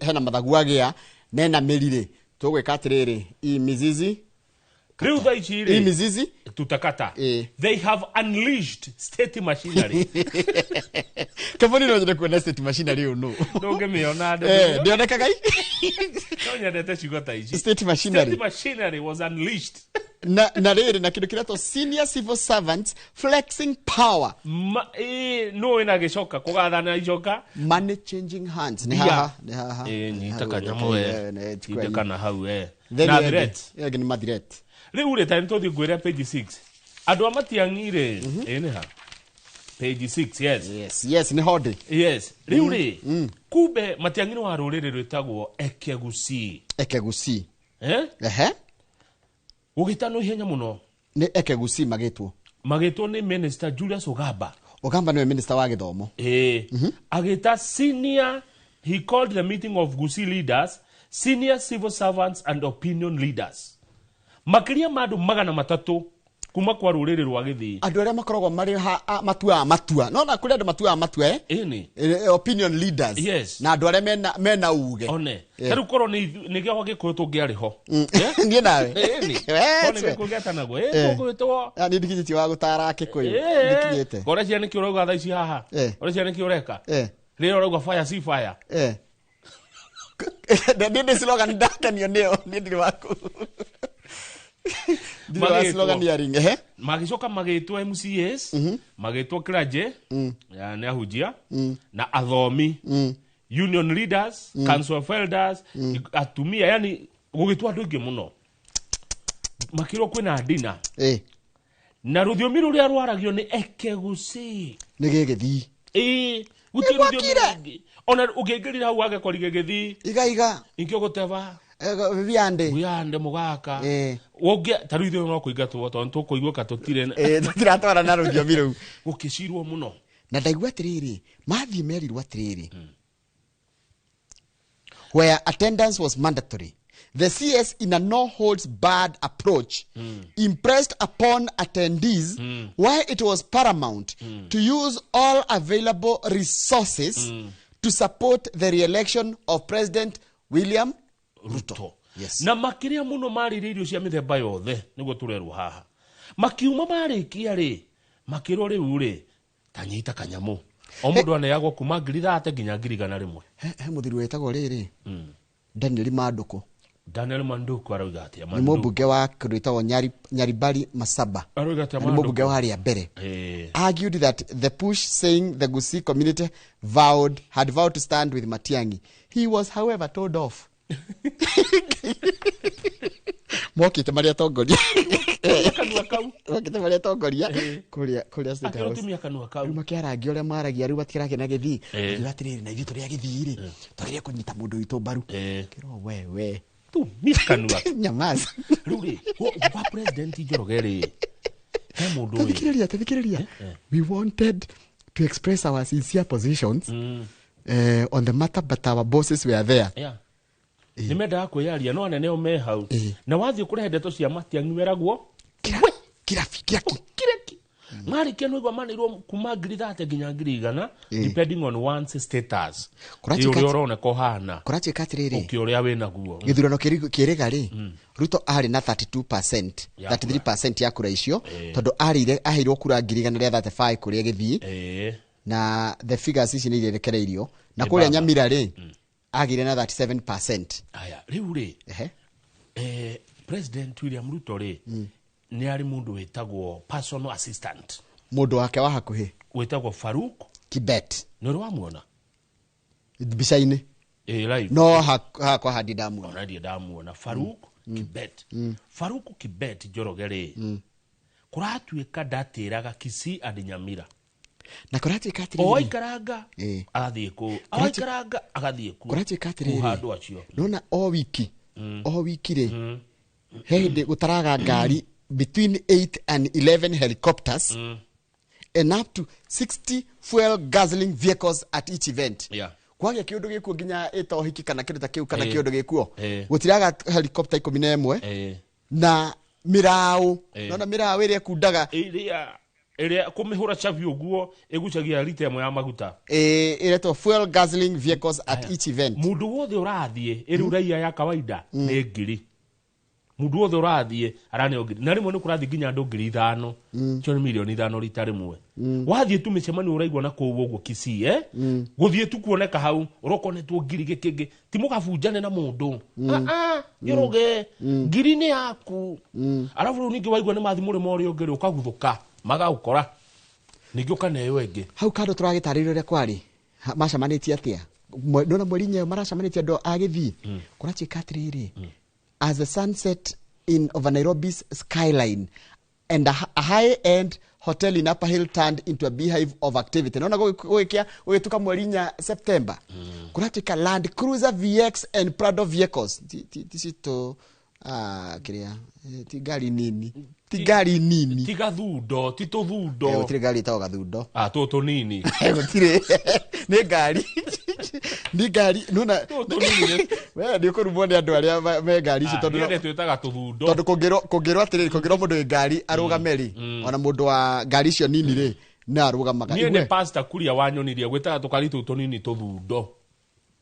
hena mathagu agĩa na ena mĩri rĩ tũgwĩka atĩrĩrĩ i mizizi rĩu thaa ici rĩ i mizizi tutakata. They have unleashed state machinery. Kaboni no nyende kuona state machinery ũyũ nũ. Ndũngĩmĩona ndĩonekaga i. No nyendete ciugo ta ici. State machinery. State machinery was unleashed. Na rĩrĩ na kĩndũ kĩretwo senior civil servants flexing power. No wĩna gĩcoka kũgathana icoka. Money changing hands. Nĩ haha, nĩ haha. Nyita kanyamũ we. Nyita kana hau we. Na threat. Ĩngĩ nĩ mathreat. Rĩu rĩ tani tũthiĩ ngwĩre page 6. Andũ a Matiang'i rĩ, nĩ ha? Page 6, yes. Yes, yes, nĩ hodi. Yes. Rĩu rĩ, kumbe Matiang'i nĩ wa rũrĩrĩ rwĩtagwo Ekegusi. Ekegusi. Ehe. Gũgĩtanwo ihenya mũno. Nĩ Ekegusi magĩtwo. Magĩtwo nĩ Minister Julius Ogamba. Ogamba nĩwe minister wa gĩthomo. Agĩta senior, he called the meeting of Gusii leaders, senior civil servants and opinion leaders. Makĩria ma andũ 300 kuma kwa rũrĩrĩ rwa Gĩthii. Andũ arĩa makoragwo marĩ matuaga matua. No na kũrĩ andũ matuaga matua Ĩni. Opinion leaders. Yes. Na andũ arĩa mena uge. One. Rĩu korwo nĩ gĩa Gĩkũyũ tũngĩarĩ ho. Niĩ nawe. Ĩni. Korwo nĩ Gĩkũyũ gĩetanagwo. Tũgwĩtwo. Niĩ ndikinyĩtie wa gũtara Gĩkũyũ. Ndikinyĩte. Ngore cia nĩkĩ ũrauga thaa ici haha. Ngore cia nĩkĩ ũreka. Rĩrĩa ũrauga fire si fire. Niĩ ndĩ slogan ndakenio nĩyo. Niĩ ndirĩ waku. Magĩcoka magĩtwo MCAs, magĩtwo clergy, nĩ ahunjia, na athomi, union leaders, council of elders, atumia, yani gũgĩtwo andũ aingĩ mũno. Makĩrwo kwĩna dina. Na rũthiomi rũrĩa rwaragio nĩ Ekegusi. Nĩ gĩgĩthii. Gũtirĩ rũthiomi rũngĩ. Ona ũngĩingĩrire hau wage kwarige gĩthii. Iga iga. Inkĩo gũteba. Viande Viande mugaka wonge ta riu ithuĩ no kũingatwo tondũ tũkũiguĩka tũtirĩ tũtiratwara na rũthiomi rũu gũkĩcirwo mũno na ndaigua atĩrĩrĩ mathiĩ merirwo atĩrĩrĩ where attendance was mandatory the CS in a no holds barred approach impressed upon attendees why it was paramount to use all available resources to support the re-election of President William Ruto. Yes. Na makiria muno marire irio cia mithemba yothe niguo turerwo haha makiuma marikia ri makirwo riu ri tanyita kanyamu o mundu aneagwo kuma 30,000 nginya 100,000. He muthiri wetagwo riri Daniel Manduku. Daniel Manduku arauga atia? Ni mũmbunge wa kũndũ gwĩtagwo Nyaribari Masaba. Arauga atia? Ni mũmbunge wa harĩa mbere. Argued that the push saying the Gusii community had vowed to stand with Matiang'i. He was however told off. Mokite marĩa atongoria. Mokite marĩa atongoria kũrĩa State House. Rĩu makĩarangia ũrĩa maragia rĩu matikĩragia na gĩthii. Makiuga atĩrĩrĩ na ithuĩ tũrĩ a gĩthii rĩ twagĩrĩire kũnyita mũndũ witũ mbaru. Kĩrwo we tumia kanua nyamaza. Rĩu rĩ kwa President Njoroge rĩ he mũndũ ũyũ tathikĩrĩria we wanted to express our sincere positions on the matter but our bosses were there. Yeah. Nĩ mendaga kwĩyaria no anene o me hau na wathiĩ kũrehe ndeto cia Matiang'i weragwo kiraki marĩkia nĩ ũigua manĩirwo kuma 30,000 nginya 100,000 depending on one's status ũrĩa ũroneka ũhana kũratuĩka atĩrĩrĩ ũkĩ ũrĩa wĩnaguo gĩthurano kĩrĩga rĩ Ruto arĩ na 32% 33% ya kura icio tondũ aheirwo kura 135,000 kũrĩa gĩthii na the figures ici nĩ irerekereirio na kũrĩa Nyamira rĩ agire na 37%. Aya riu ri President William Ruto ri ni ari mundu witagwo personal assistant mundu wake wa hakuhi witagwo Faruk Kibet. Ni uri wamuona mbica-inĩ? Live no hakwa handi ndamuona. Ona ndi ndamuona Faruk Kibet. Faruk Kibet Njoroge ri kuratuika ndatiraga Kisii and Nyamira na kũratuĩka atĩrĩrĩ oikaranga agathiĩ kũu oikaranga agathiĩ kũu kũratuĩka atĩrĩrĩ handũ acio nona o wiki rĩ he hĩndĩ gũtaraga ngari between 8 and 11 helicopters and up to 60 fuel guzzling vehicles at each event. Kwagĩa kĩũndũ gĩkuo nginya ĩta ũhiki kana kĩndũ ta kĩu kana kĩũndũ gĩkuo gũtiraga helicopter 11 na mĩraũ nona mĩraũ ĩrĩa ĩkundaga ĩrĩa kũmĩhũra chavi ũguo ĩgucagia rita ĩmwe ya maguta ĩretwo fuel guzzling vehicles at each event. Mũndũ wothe ũrathiĩ ĩrĩ uraia ya kawaida nĩ 1,000. Mũndũ wothe ũrathiĩ araneo 1,000 na rĩmwe nĩ kũrathiĩ nginya andũ 5,000 cio nĩ 5,000,000 rita rĩmwe. Wathiĩ tu mĩcemanio ũraigua na kũu ũguo Kisii gũthiĩ tu kuoneka hau ũrokonetwo 1,000 gĩkĩngĩ ti mũgabunjane na mũndũ Njoroge 1,000 nĩ yaku arabu rĩu ningĩ waigua nĩ mathiĩ mũrĩmo ũrĩa ũngĩ rĩ ũkaguthũka magaukora ningĩ ũkaneo ĩngĩ hau kando tũragĩtarĩrio ũrĩa kwarĩ macemanĩtie atĩa ndona mweri nyeyo maracemanĩtie andũ a gĩthii kũratuĩka atĩrĩrĩ as the sunset in over Nairobi's skyline and a high-end hotel in Upper Hill turned into a beehive of activity. Naona gũgĩtuka mweri inya September kũratuĩka Land Cruiser VX and Prado vehicles ti citũ kĩrĩa ti ngari nini ti ngari nini ti gathundo ti tũthundo gũtirĩ ngari ĩtagwo gathundo tũtũ nini gũtirĩ nĩ ngari nĩ ngari nona we nĩ ũkũrumwo nĩ andũ arĩa me ngari icio tondũ nĩ twĩtaga tũthundo tondũ kũngĩrwo atĩrĩrĩ kũngĩrwo mũndũ wĩ ngari arũgame rĩ ona mũndũ wa ngari icio nini rĩ no arũgamaga niĩ nĩ pastor Kuria wanyonirie gwĩtaga tũkari tũu tũnini tũthundo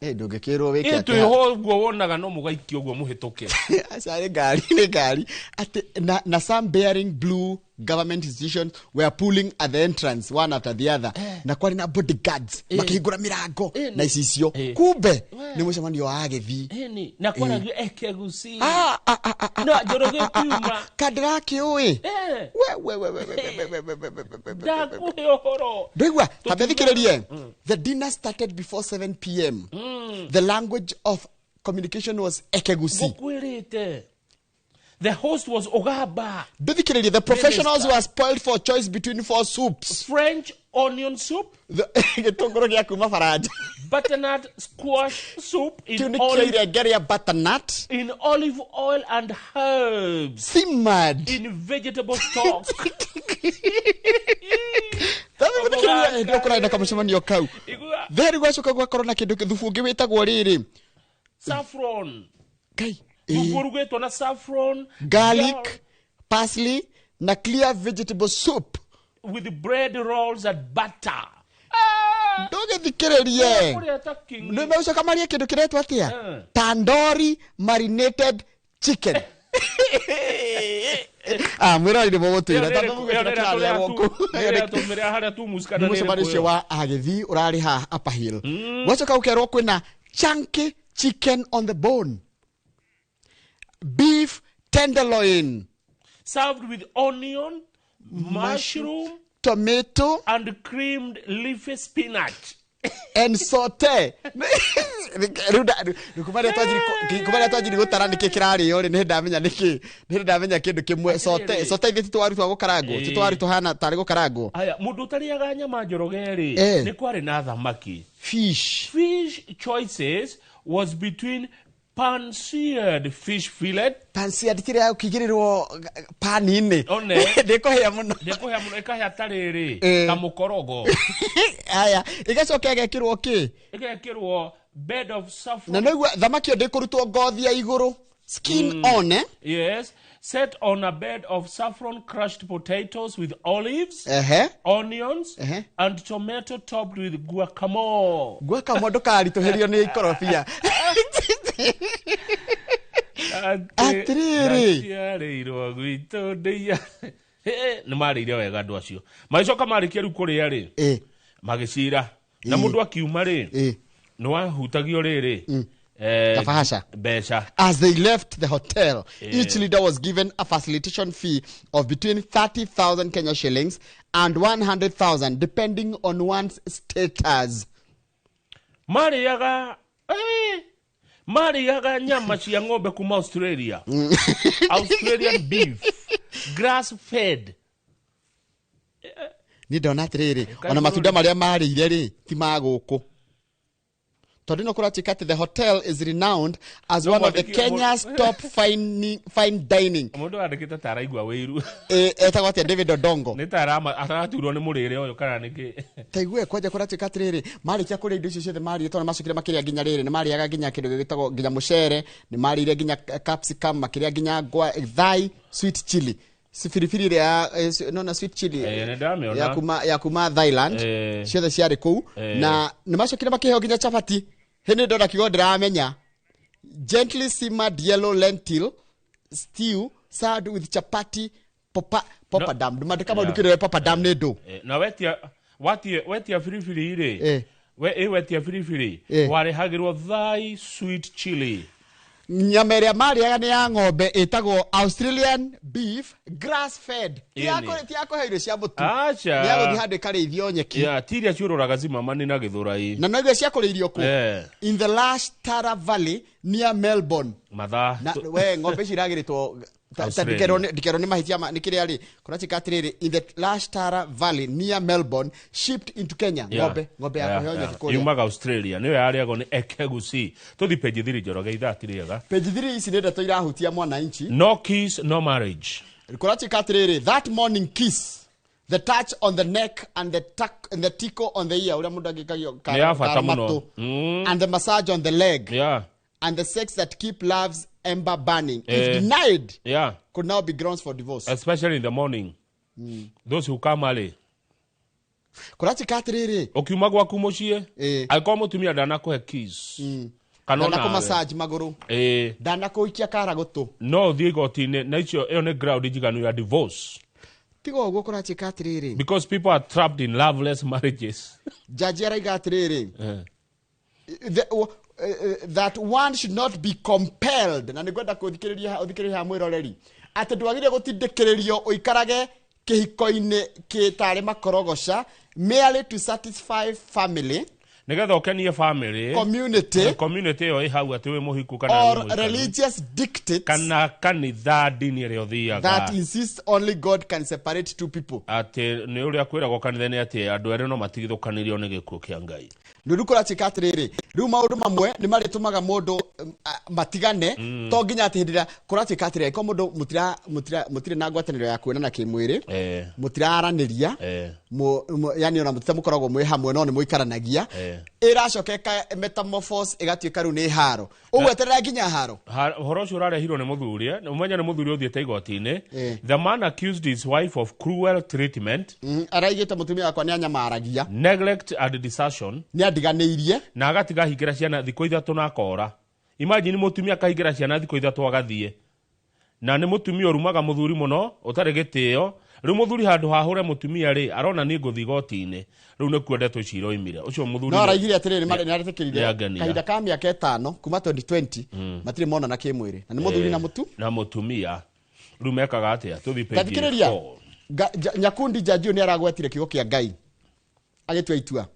ndũngĩkĩrwo wĩke atĩa twĩho ũguo wonaga no mũgaikia ũguo mũhĩtũke aca nĩ ngari nĩ ngari atĩ na some bearing blue government institutions were pulling at the entrance one after the other na kwarĩ na bodyguards makĩhingũra mĩrango na icicio kumbe nĩ mũcemanio wa agĩthii na kwaragio ekegusi no Njoroge kiuma kandirakĩũĩ ndakũhe ũhoro ndũigua tambe thikĩrĩrie the dinner started before 7 p.m. The language of communication was ekegusi ngũkwĩrĩte The host was Ogaba. The professionals were spoiled for choice between 4 soups. French Onion soup. Gĩtũngũrũ gĩa kuma Faranja. Butternut squash soup in olive, butternut in olive oil and herbs. Simmered in vegetable stock. There gwacoka gwakorwo na kindu thubu ungi witagwo riri saffron. Kai thubu urugitwo na saffron, garlic, parsley na clear vegetable soup with bread rolls and butter. Ndũgĩthikĩrĩrie. Nĩ megũcoka marie kĩndũ kĩretwo atĩa? Tandoori marinated chicken. Mwĩrori nĩ mũgũtwĩra. Mũcemanio ũcio wa agĩthi ũrarĩ haha Upper Hill. Gwacoka gũkerwo kwĩna chunky chicken on the bone, beef tenderloin served with onion, mushroom, tomato and creamed leafy spinach and saute. Kuma rĩrĩa twanjirie gũtara nĩkĩ kĩrarĩo rĩ, nĩ ndamenya nĩkĩ, nĩ ndamenya kĩndũ kĩmwe. Saute, saute ithuĩ ti twaru twa gũkarangwo, ti twaru tũhana tarĩ gũkarangwo. Aya, mũndũ ũtarĩaga nyama Njoroge rĩ, nĩ kwarĩ na thamaki. Fish. Fish choices was between pan-seared fish fillet. Pan-seared kĩrĩa ũkĩigĩrĩrwo pan-inĩ. Ndĩkũhĩa mũno. Ndĩkũhĩa mũno, ĩkahĩa ta rĩrĩ, ta mũkorogo. Aya, ĩgacoka ĩgekĩrwo kĩ? Ĩgekĩrwo bed of saffron. Na noigua thamaki ĩyo ndĩkũrutwo ngothi ya igũrũ. Skin on, eh? Yes. Set on a bed of saffron crushed potatoes with olives, onions, and tomato topped with guacamole. Guacamole ndũkaritũhĩrio nĩ ikorobia. Atĩrĩrĩ. Ndaciarĩirwo gwitũ ndĩia. Nĩ marĩire wega andũ acio. Magĩcoka marĩkia rĩu kũrĩa rĩ, magĩcira. Na mũndũ akiuma rĩ, nĩ wahutagio rĩrĩ. Mbeca. As they left the hotel, each leader was given a facilitation fee of between 30,000 Kenya shillings and 100,000 depending on one's status. Marĩaga nyama cia ng'ombe kuma Australia. Australian beef, grass fed. Ni ndona atĩrĩrĩ, ona matunda marĩa marĩire rĩ ti ma gũkũ. Tondũ no kũratuĩka atĩ the hotel is renowned as one of the Kenya's top fine dining. Mũndũ andĩkĩte ta araigua wĩiru. Etagwo atĩa? David Odongo. Nĩ ta araturwo nĩ mũrĩre ũyũ kana nĩkĩ? Ta igue kwanja kũratuĩka atĩrĩrĩ, marĩkia kũrĩa indo icio ciothe marĩire, tondũ macokire makĩrĩa nginya rĩrĩ, nĩ marĩaga nginya kĩndũ gĩgĩtagwo nginya mũcere, nĩ marĩire nginya capsicum, makĩrĩa nginya Thai sweet chili. Biribiri ĩrĩa no na sweet chili ya kuma Thailand, ciothe ciarĩ kũu, na nĩ macokire makĩheo nginya chapati. Hĩndĩ ndona kiugo ndĩramenya, gently simmered yellow lentil stew served with chapati papadam. Ndũmandĩka maũndũ kĩrĩa papadam nĩ ndũ. Na wetia wetia biribiri rĩ, we wetia biribiri warehagĩrwo Thai sweet chili. Nyama ĩrĩa marĩaga nĩ ya ng'ombe ĩtagwo Australian beef grass fed. Ti ya kũhe irio cia mũtu. Aca. Nĩ ya gũthiĩ handũ ĩkarĩithio nyeki. Ti iria ciũrũraga cimamani na Gĩthũrai. Na no iria cia kũrĩithio kũ? In the lush Tara Valley near Melbourne. Mathaa. Na we ng'ombe ici iragĩrĩtwo ndikerwo nĩ mahĩtia nĩ kĩrĩa rĩ, kũratuĩka atĩrĩrĩ, in the lush Tara Valley near Melbourne shipped into Kenya. Ng'ombe ya kũheo nyeki kũrĩa. Yumaga Australia, nĩyo yarĩagwo nĩ Ekegusi. Tũthiĩ page 3 Njoroge, ithaa ti rĩega. Page 3 ici nĩ ndeto irahutia mwananchi. No kiss, no marriage. Kũratuĩka atĩrĩrĩ, that morning kiss, the touch on the neck and the tickle on the ear, ũrĩa mũndũ angĩkagio karamato, and the massage on the leg. And the sex that keep love's ember burning, if denied, could now be grounds for divorce. Especially in the morning. Those who come early. Kũratuĩka atĩrĩrĩ, ũkiuma gwaku mũciĩ, angĩkorwo mũtumia ndanakũhe kiss, kana ndanakũ massage magũrũ, ndanakũikia kara gũtũ, no ũthiĩ igoti-inĩ, na icio ĩyo nĩ ground njiganu ya divorce. Tiga ũguo kũratuĩka atĩrĩrĩ, because people are trapped in loveless marriages. Jaji araiga atĩrĩrĩ, that one should not be compelled, na nĩngwenda kũthikĩrĩria mwĩroreri, atĩ ndwagĩrĩire gũtindĩkĩrĩrio ũikarage kĩhiko-inĩ kĩtarĩ makorogoca merely to satisfy family. Nĩgetha ũkenie family, community, community ĩyo ĩ hau atĩ wĩ mũhiku kana wĩ or mũikanu. Religious dictates, kana kanitha ndini ĩrĩa ũthiaga, that insists only God can separate two people. Atĩ nĩ ũrĩa kwĩragwo kanitha-inĩ atĩ andũ erĩ no matigithũkanirio nĩ gĩkuũ kĩa Ngai. Rĩu kũratuĩka atĩrĩrĩ, rĩu maũndũ mamwe nĩ marĩtũmaga mũndũ matigane. To nginya atĩ hĩndĩ ĩrĩa kũratuĩka atĩrĩrĩ, angĩkorwo mũndũ mũtirĩ na ngwatanĩro ya kuonana kĩmwĩrĩ, mũtiraranĩria, yani ona mũtita mũkoragwo mwĩ hamwe no nĩ mũikaranagia, ĩracoka ĩka metamorphose ĩgatuĩka rĩu nĩ haro. Ũgweterera nginya haro. Ũhoro ũcio ũrarehirwo nĩ mũthuri, ũmenye nĩ mũthuri ũthiĩte igoti-inĩ. The man accused his wife of cruel treatment. Araigĩte mũtumia wakwa nĩ anyamaragia. Neglect and desertion. Nĩ andiganĩirie. Na agatiga ahingĩra ciana thikũ 3 na akora. Imagine mũtumia akahingĩra ciana thikũ 3 agathiĩ. Na nĩ mũtumia ũrumaga mũthuri mũno, ũtarĩ gĩtĩo. Rĩu mũthuri handũ hahũre mũtumia rĩ, arona nĩ ngũthiĩ igoti-inĩ. Rĩu nĩkuo ndeto ici iroimire. Ũcio mũthuri No araigire atĩrĩrĩ, nĩ aretĩkĩrire nĩangenia. Kahinda ka mĩaka 5 kuma 2020 matirĩ monana kĩmwĩrĩ. Na nĩ mũthuri na mũtu? Na mũtumia. Rĩu mekaga atĩa? Tũthiĩ page Tathikĩrĩria. 4. Nyakundi jaji ũyũ nĩ aragwetire kiugo kĩa Ngai. Agĩtua itua.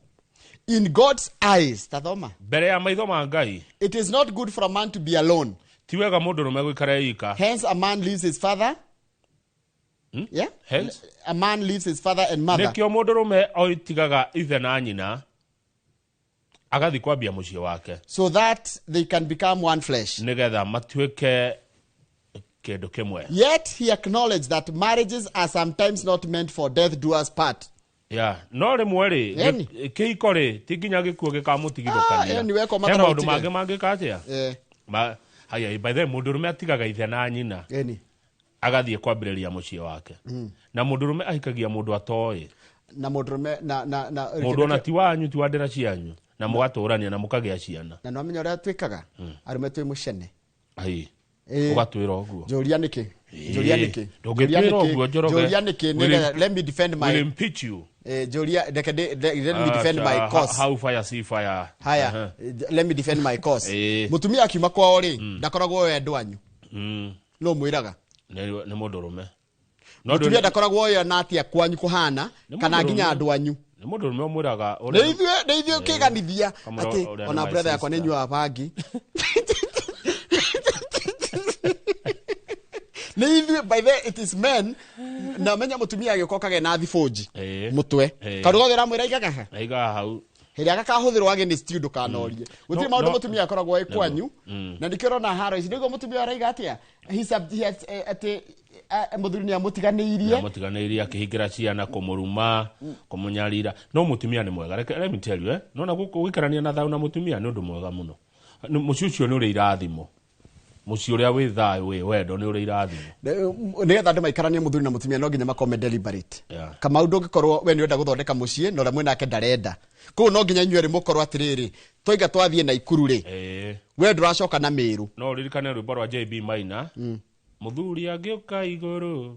In God's eyes, tathoma. Mbere ya maitho ma Ngai. It is not good for a man to be alone. Ti wega mũndũ rũme gũikara ika. Hence a man leaves his father. Yeah? Hence? A man leaves his father and mother. Nĩkĩo mũndũ rũme oitigaga ithe na nyina agathiĩ kwambia mũciĩ wake. So that they can become one flesh. Nĩgetha matuĩke kĩndũ kĩmwe. Yet he acknowledged that marriages are sometimes not meant for death do us part. Yeah. No rĩmwe rĩ, Eni. kĩhiko rĩ, ti nginya gĩkuũ gĩkamũtigithũkania. Eni, weka He matara maũndũ ũtige. mangĩ mangĩka atĩa? Haya, by the way, mũndũ rũme atigaga ithe na nyina. Eni. Agathiĩ kwambĩrĩria mũciĩ wake. Na mũndũ rũme ahikagia mũndũ atoĩ. Na mũndũ rũme, na Mũndũ ona ti wanyu, ti wa ndĩra cianyu. Na mũgatũrania na mũkagĩa ciana. Na nĩwamenya ũrĩa twĩkaga? Arũme twĩ mũcene. Ai. Ũgatwĩra ũguo. Njũria nĩkĩ? Njũria nĩkĩ? Ndũngĩtwĩra Njũria nĩkĩ? ũguo, Njoroge. Njũria nĩkĩ? Nĩgetha, let me defend my Will impeach you. Njũria, reke let me defend my cause. How fire see fire. Haya, let me defend my cause. Mũtumia akiuma kwao rĩ, ndakoragwo oĩ andũ anyu. No mwĩraga. Nĩ mũndũ rũme. No Mũtumia ndũ- ndakoragwo oĩ ona atĩa kwanyu kũhana, Nĩ kana mũndũ nginya rũme. andũ anyu. Nĩ mũndũ rũme ũmwĩraga ũrĩa- Nĩ ithuĩ ũkĩganithia Kamũra atĩ ũrĩa nĩ ona my brother yakwa nĩ sister. nyuaga bangi. Nĩ ithuĩ, by the way, it is men. Na menya mũtumia agĩũka ũkagĩa na thibũnji mũtwe. Kaũndũ gothe ũramwĩra aigaga ha? Aigaga hau. Hĩndĩ ĩrĩa gakahũthĩrwo against you ndũkanorie. Gũtirĩ maũndũ mũtumia akoragwo ĩ kwanyu. Na nĩkĩo ũrona haro ici. Nĩguo mũtumia araiga atĩa? He sub-, he has, atĩ, mũthuri nĩamũtiganĩirie. Nĩamũtiganĩirie, akĩhingĩra ciana, kũmũruma, kũmũnyarira. No mũtumia nĩ mwega. Reke, let me tell you, Nona gũikarania na thayũ na mũtumia nĩ ũndũ mwega mũno. Mũciĩ ũcio nĩ ũrĩ irathimo. Mũciĩ ũrĩa wĩ thayũ, wĩ wendo nĩ ũrĩ irathimo. Nĩgetha andũ maikaranie mũthuri na mũtumia no nginya makome deliberate. Kamau ndũngĩkorwo we nĩũrenda gũthondeka mũciĩ na ũrĩa mwĩnake ndarenda. Koguo no nginya inyuĩ erĩ mũkorwo atĩrĩrĩ, twaiga twathiĩ Naikuru rĩ, we ndũracoka na Meru. No ũririkane rwĩmbo rwa JB Maina. Mũthuri angĩũka igũrũ.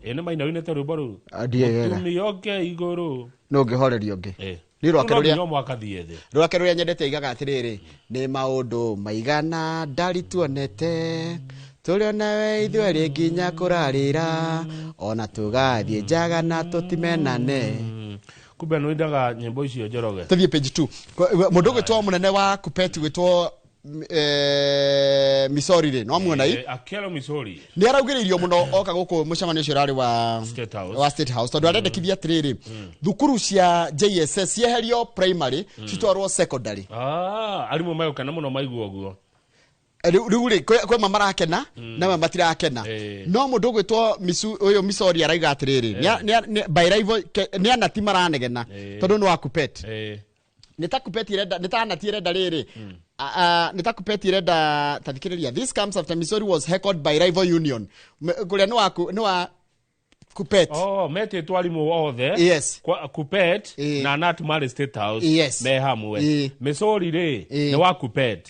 Nĩ Maina ũinĩte rwĩmbo rũu? Ndiĩ wega. Mũtumia oke igũrũ. No ũngĩhoreria ũngĩ. Nĩ rwake No rũrĩa nginya mũhaka thiĩ thĩ. Rwake rũrĩa nyendete aigaga atĩrĩrĩ, nĩ maũndũ maigana ndari tuonete, tũrĩ ona we ithuĩ erĩ nginya kũrarĩra, ona tũgathiĩ njaga na tũtimenane. Kumbe nĩ ũindaga nyĩmbo icio Njoroge. Tũthiĩ page 2. Mũndũ ũgwĩtwo mũnene wa Kuppet gwĩtwo, Misori rĩ, no amuona i? Akelo Misori. Nĩ araugĩrĩirio mũno oka gũkũ mũcemanio ũcio ũrarĩ State House. wa State House, tondũ arendekithia atĩrĩrĩ, thukuru cia JSS cieherio primary, citwarwo secondary. Arimũ megũkena mũno maigua ũguo. Rĩu rĩ, kwĩ ma marakena, na ma matirakena. No mũndũ ũgwĩtwo ũyũ Misori arauga atĩrĩrĩ, by rival, nĩ anati maranegena, tondũ nĩ wa Kuppet. Nĩ ta Kuppet irenda, nĩ ta anati irenda rĩrĩ. Nĩ ta Kuppet irenda, ta thikĩrĩria, this comes after Missouri was heckled by rival union. Kũrĩa nĩ wa Kuppet. Oh, metĩtwo arimũ othe. Yes. Kwa Kuppet na Nat Mari State House me hamwe. Missouri rĩ, nĩ wa Kuppet.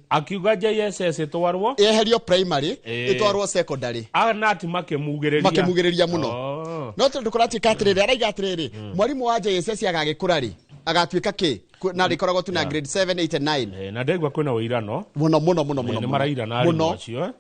Akiuga JSS ĩtwarwo? Yeherio primary, ĩtwarwo secondary. Anati makĩmugĩrĩria. Makĩmugĩrĩria mũno. No tondũ kũratuĩka atĩrĩrĩ, araiga atĩrĩrĩ, mwarimũ wa JSS agagĩkũra rĩ, agatuĩka kĩ? Na rĩkoragwo tu na grade 7, 8 and 9. Na ndegwa kwĩna ũirano. Mũno, mũno, mũno, mũno, Nĩ mũno. marairana arimũ Mũno. acio,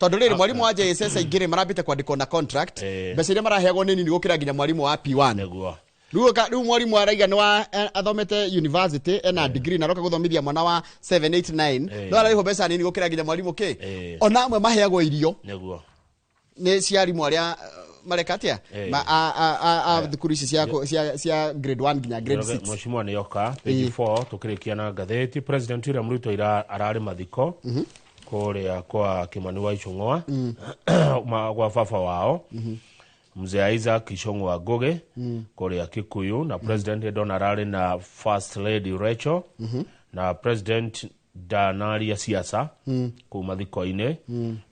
Tondũ rĩrĩ, mwarimũ wa JSS aingĩ rĩ, marambĩte kwandĩkwo na contract. Mbeca iria maraheagwo nĩ nini gũkĩra nginya mwarimũ wa P1. Nĩguo. Rĩu mwarimũ araiga nĩ wa athomete university ena degree na aroka gũthomithia mwana wa 7 8 9 no ararĩhwo mbeca nini gũkĩra nginya mwarimũ kĩ ona amwe maheagwo irio nĩguo nĩ cia arimũ arĩa mareka atĩa a thukuru ici cia grade 1 nginya grade 6. Mheshimiwa nĩ oka page 4 tukĩrĩkia na ngathĩti. President William Ruto ira ararĩ mathiko kũrĩa kwa Kimani wa Ichung'wa kwa baba wao Mzee Isaac Ichung'wa Ngugi kũrĩa Kikuyu, na President ndona ararĩ na First Lady Rachel na President ndanaria siasa kũu mathiko-inĩ,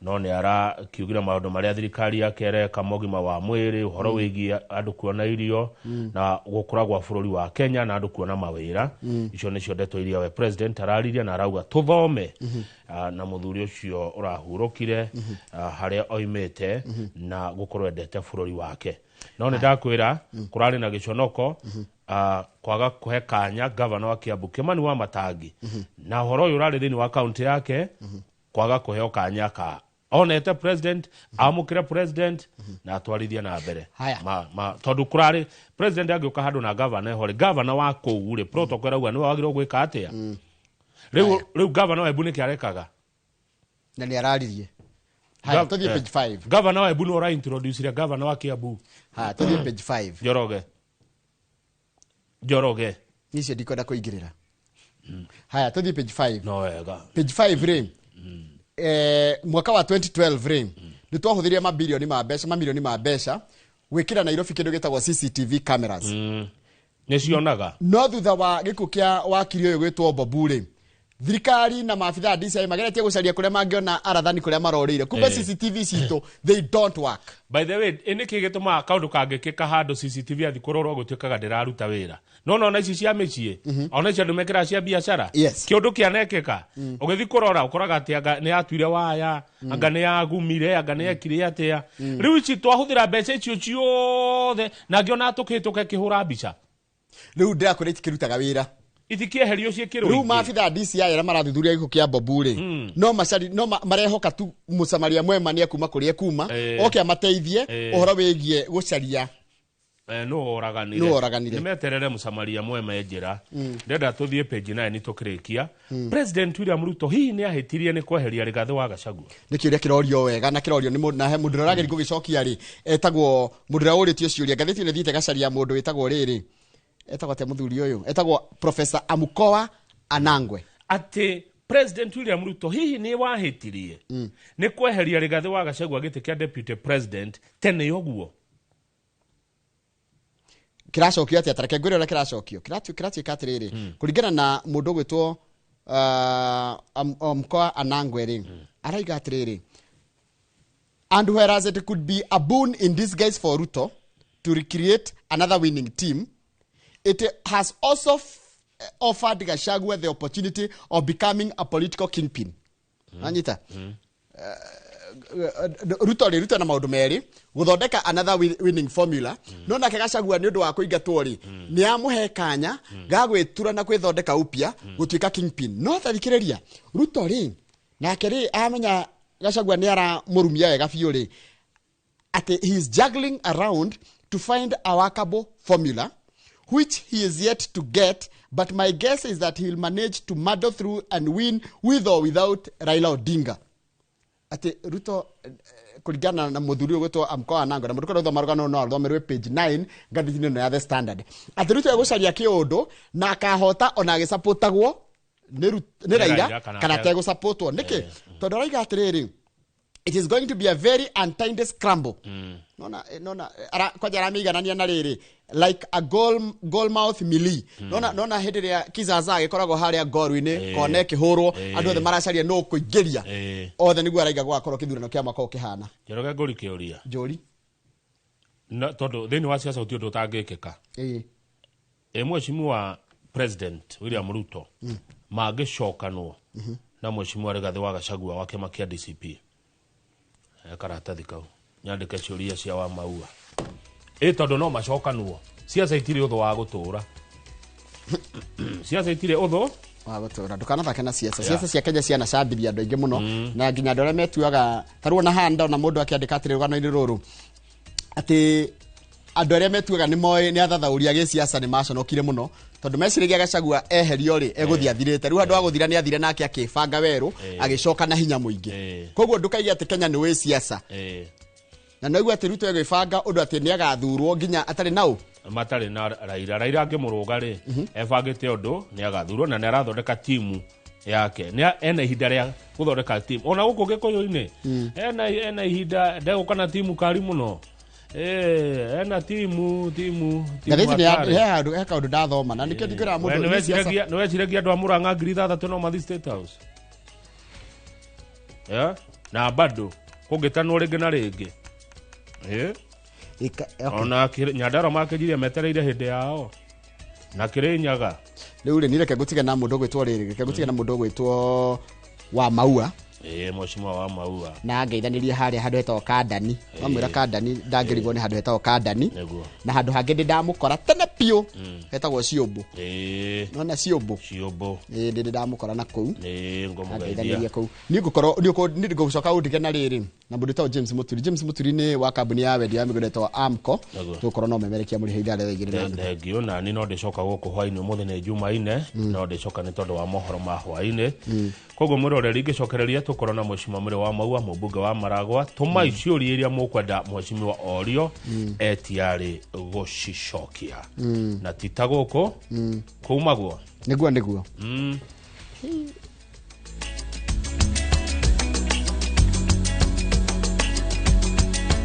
no nĩ arakiugire maũndũ marĩa thirikari yake ĩreka mogima wa mwĩrĩ, ũhoro wĩgiĩ andũ kuona irio na gũkũra gwa bũrũri wa Kenya na andũ kuona mawĩra. Icio nĩcio ndeto iria we president araririe na arauga tũthome na mũthuri ũcio ũrahurũkire harĩa oimĩte na gũkorwo endete bũrũri wake. No nĩ ndakwĩra kũrarĩ na gĩconoko kwaga kuhe kanya gavana wa Kiambu Kimani wa Matangi na ũhoro ũyũ ũrarĩ thĩinĩ wa kaunti yake kwaga kũheo kanya ka onete president amũkĩre president na atwarithie na mbere tondũ kũrarĩ president angĩũka handũ na gavana eho rĩ, gavana wa kũu rĩ protocol ĩrauga nĩwe wagĩrĩirwo gwĩka atĩa. Rĩu gavana wa Embu nĩkĩ arekaga na nĩ araririe. Haya, tũthiĩ page 5. Gavana wa Embu nĩwe ũraintroducire gavana wa Kiambu. Haya, tũthiĩ page 5. Njoroge nicio ndikwenda kũingĩrĩra. Haya, tũthiĩ page 5. No wega. Page 5 rĩ, mwaka wa 2012 rĩ, nĩ twahũthĩrire mabilioni ma mbeca, mamilioni ma mbeca gwĩkĩra Nairobi kĩndũ gĩtagwo CCTV cameras. Nĩ cionaga. No thutha wa gĩkuũ kĩa wakiri ũyũ gwĩtwo Bobu rĩ, thirikari na maabitha a DCI mageretie gũcaria kũrĩa mangĩona arathani kũrĩa marorĩire. Kumbe CCTV citũ they don't work. By the way, nĩkĩ gĩtũmaga kaũndũ kangĩkĩka handũ CCTV athiĩ kũrorwo gũtuĩkaga ndĩraruta wĩra. No ona ici cia mĩciĩ, ona ici andũ mekĩraga cia biacara, kĩũndũ kĩanekĩka, ũgĩthiĩ kũrora ũkoraga atĩ anga nĩ yatuire waya, anga nĩ yagumire, anga nĩ yekire atĩa. Rĩu ici twahũthĩra mbeca icio ciothe na ngĩona tũkĩhĩtũka ĩkĩhũra mbica. Rĩu ndĩrakwĩra itikĩrutaga wĩra. Itikieherio ciĩkĩrwo rĩu maabitha a DCI arĩa marathuthuria gĩkuũ kĩa Bobu rĩ, no macari no marehoka tu mũsamaria mwema nĩ ekuma kũrĩa ekuma oke amateithie ũhoro wĩgiĩ gũcaria nũ oraganire. Nĩmeterere mũsamaria mwema njĩra. Ndĩrenda tũthiĩ page 9 tũkĩrĩkia. President William Ruto hihi nĩ ahĩtirie nĩ kweheria Rigathĩ wa Gachagua? Nĩ kĩũria kĩrorio wega na kĩrorio nĩ mũndũ na he mũndũ ũrĩa ũrageria gũgĩcokia rĩ, etagwo mũndũ ũrĩa ũrĩtio ciũria. Ngathĩti ĩno ĩthiĩte gacaria mũndũ wĩtagwo rĩrĩ, etagwo atĩa mũthuri ũyũ, etagwo Professor Amukoa Anangwe. Atĩ President William Ruto hihi nĩ wahĩtirie nĩ kweheria Rigathĩ wa Gachagua gĩtĩ kĩa deputy president tene ũguo? Kĩracokio atĩa? Tareke ngwĩre ũrĩa kĩracokio. Kĩratuĩka atĩrĩrĩ, kũringana na mũndũ ũgwĩtwo Amukoa Anangwe rĩ, araiga atĩrĩrĩ, and whereas it could be a boon in disguise for Ruto to recreate another winning team, it has also offered Gachagua the opportunity of becoming a political kingpin. Anyita. Ruto rĩ, Ruto na maũndũ merĩ, gũthondeka another winning formula, no nake Gachagua nĩ ũndũ wa kũingatwo rĩ, nĩ amũhe kanya ga gwĩtura na gwĩthondeka upya gũtuĩka kingpin. No tathikĩrĩria, Ruto rĩ, nake rĩ amenya Gachagua nĩ aramũrumia wega biũ rĩ, atĩ he is juggling around to find a workable formula which he is yet to get, but my guess is that he will manage to muddle through and win with or without Raila Odinga. Ati Ruto kũringana na mũthuri ũyũ gwĩtwo Amukoa Anangwe, na mũndũ ũrĩa ũthoma rũgano no arũthomerwe page 9 ngathĩti-inĩ ĩno ya The Standard. Ati Ruto egũcaria kĩũndũ na akahota ona agĩcapotagwo nĩ Raila kana ategũcapotwo. Nĩkĩ? Tondũ araiga atĩrĩrĩ, it is going to be a very untidy scramble. Nona kwanja aramĩiganania na rĩrĩ like a goal mouth melee. Nona hĩndĩ ĩrĩa kizaza gĩkoragwo harĩa ngoru-inĩ kona ĩkĩhũrwo andũ othe maracaria nũ kũingĩria othe, nĩguo araiga gũgakorwo kĩthurano kĩa mwaka ũyũ kĩhana. Njoroge ngũri kĩũria. Njũri. No, tondũ thĩinĩ wa siasa gũtirĩ ũndũ ũtangĩkĩka. Ĩ mheshimiwa President William Ruto mangĩcokanwo na mheshimiwa Rigathĩ wa Gachagua wa kĩama kĩa DCP, karatathi kau nyandĩke ciũria cia wa maua ĩ tondũ no macokanwo. Siasa itirĩ ũthũ wa gũtũra. Siasa itirĩ ũthũ wa gũtũra. Ndũkanathake na siasa. Siasa cia Kenya cianacambithia andũ aingĩ mũno, na nginya andũ arĩa metuaga ta rĩu ona haha ndona mũndũ akĩandĩka atĩrĩ rũgano-inĩ rũrũ atĩ Andũ arĩa metuaga nĩ moĩ nĩ athathaũri a gĩciaca nĩ maconokire mũno tondũ meciragia Gachagua eherio rĩ egũthiĩ athirĩte. Rĩu handũ ha gũthira nĩ athire nake akĩbanga werũ agĩcoka na hinya mũingĩ. Koguo ndũkaige atĩ Kenya nĩ wĩ siasa. Na naigua atĩ Ruto egwĩbanga ũndũ atĩ nĩ agathurwo nginya atarĩ naũ matarĩ na Raila. Raila angĩmũrũga rĩ, ebangĩte ũndũ nĩ agathurwo na nĩ arathondeka timu yake. Nĩ ena ihinda rĩa gũthondeka timu ona gũkũ Gĩkũyũ-inĩ. Ena ihinda ndegũka na timu kari mũno. Ena timu timu timu Ngathĩti nĩ hatari. he handũ he kaũndũ ndathoma na nĩkĩo ndikwĩraga We mũndũ nĩ nĩ siasa. weciragia andũ a Murang'a 6,000 no mathiĩ State House. Yeah? Na bado kũngĩtanwo rĩngĩ na rĩngĩ. Ona Nyandarua makĩnjirie metereire hĩndĩ yao na Kĩrĩnyaga. Rĩu rĩ, niĩ reke ngũtige na mũndũ ũgwĩtwo rĩrĩ, reke ngũtige na mũndũ ũgwĩtwo wa Maua. Mheshimiwa wa Maua. Na ngeithanĩrie harĩa handũ hetagwo Kandani. Wamwĩra Kandani ndangĩrigwo nĩ handũ hetagwo Kandani. Nĩguo. Na handũ hangĩ ndĩ ndamũkora tene biũ hetagwo Ciũmbũ. Nona Ciũmbũ. Ciũmbũ. Ndĩ ndamũkora na kũu. Ngũmũgeithia. Ngeithanĩrie kũu. Niĩ ngũkorwo niĩ ngũcoka ũndige na rĩrĩ na mũndũ wĩtagwo James Muturi. James Muturi nĩ wa kambuni ya wendia wa mĩgũnda ĩtagwo Amco. Nĩguo. Tũgũkorwo no memerekia mũrĩhe ithaa rĩa 2:30. Thengio nani no ndĩcoka gũkũ hwainĩ ũmũthĩ nĩ Jumaine, no ndĩcoka nĩ tondũ wa mohoro ma hwainĩ. Koguo mwĩroreri ngĩcokereria tũkorwo na Mheshimiwa Mũrĩ wa Maua, mũmbunge wa Maragwa. Tũmai ciũria iria mũkwenda mheshimiwa orio etiarĩ gũcicokia. Na ti ta gũkũ kumagwo. Nĩguo nĩguo.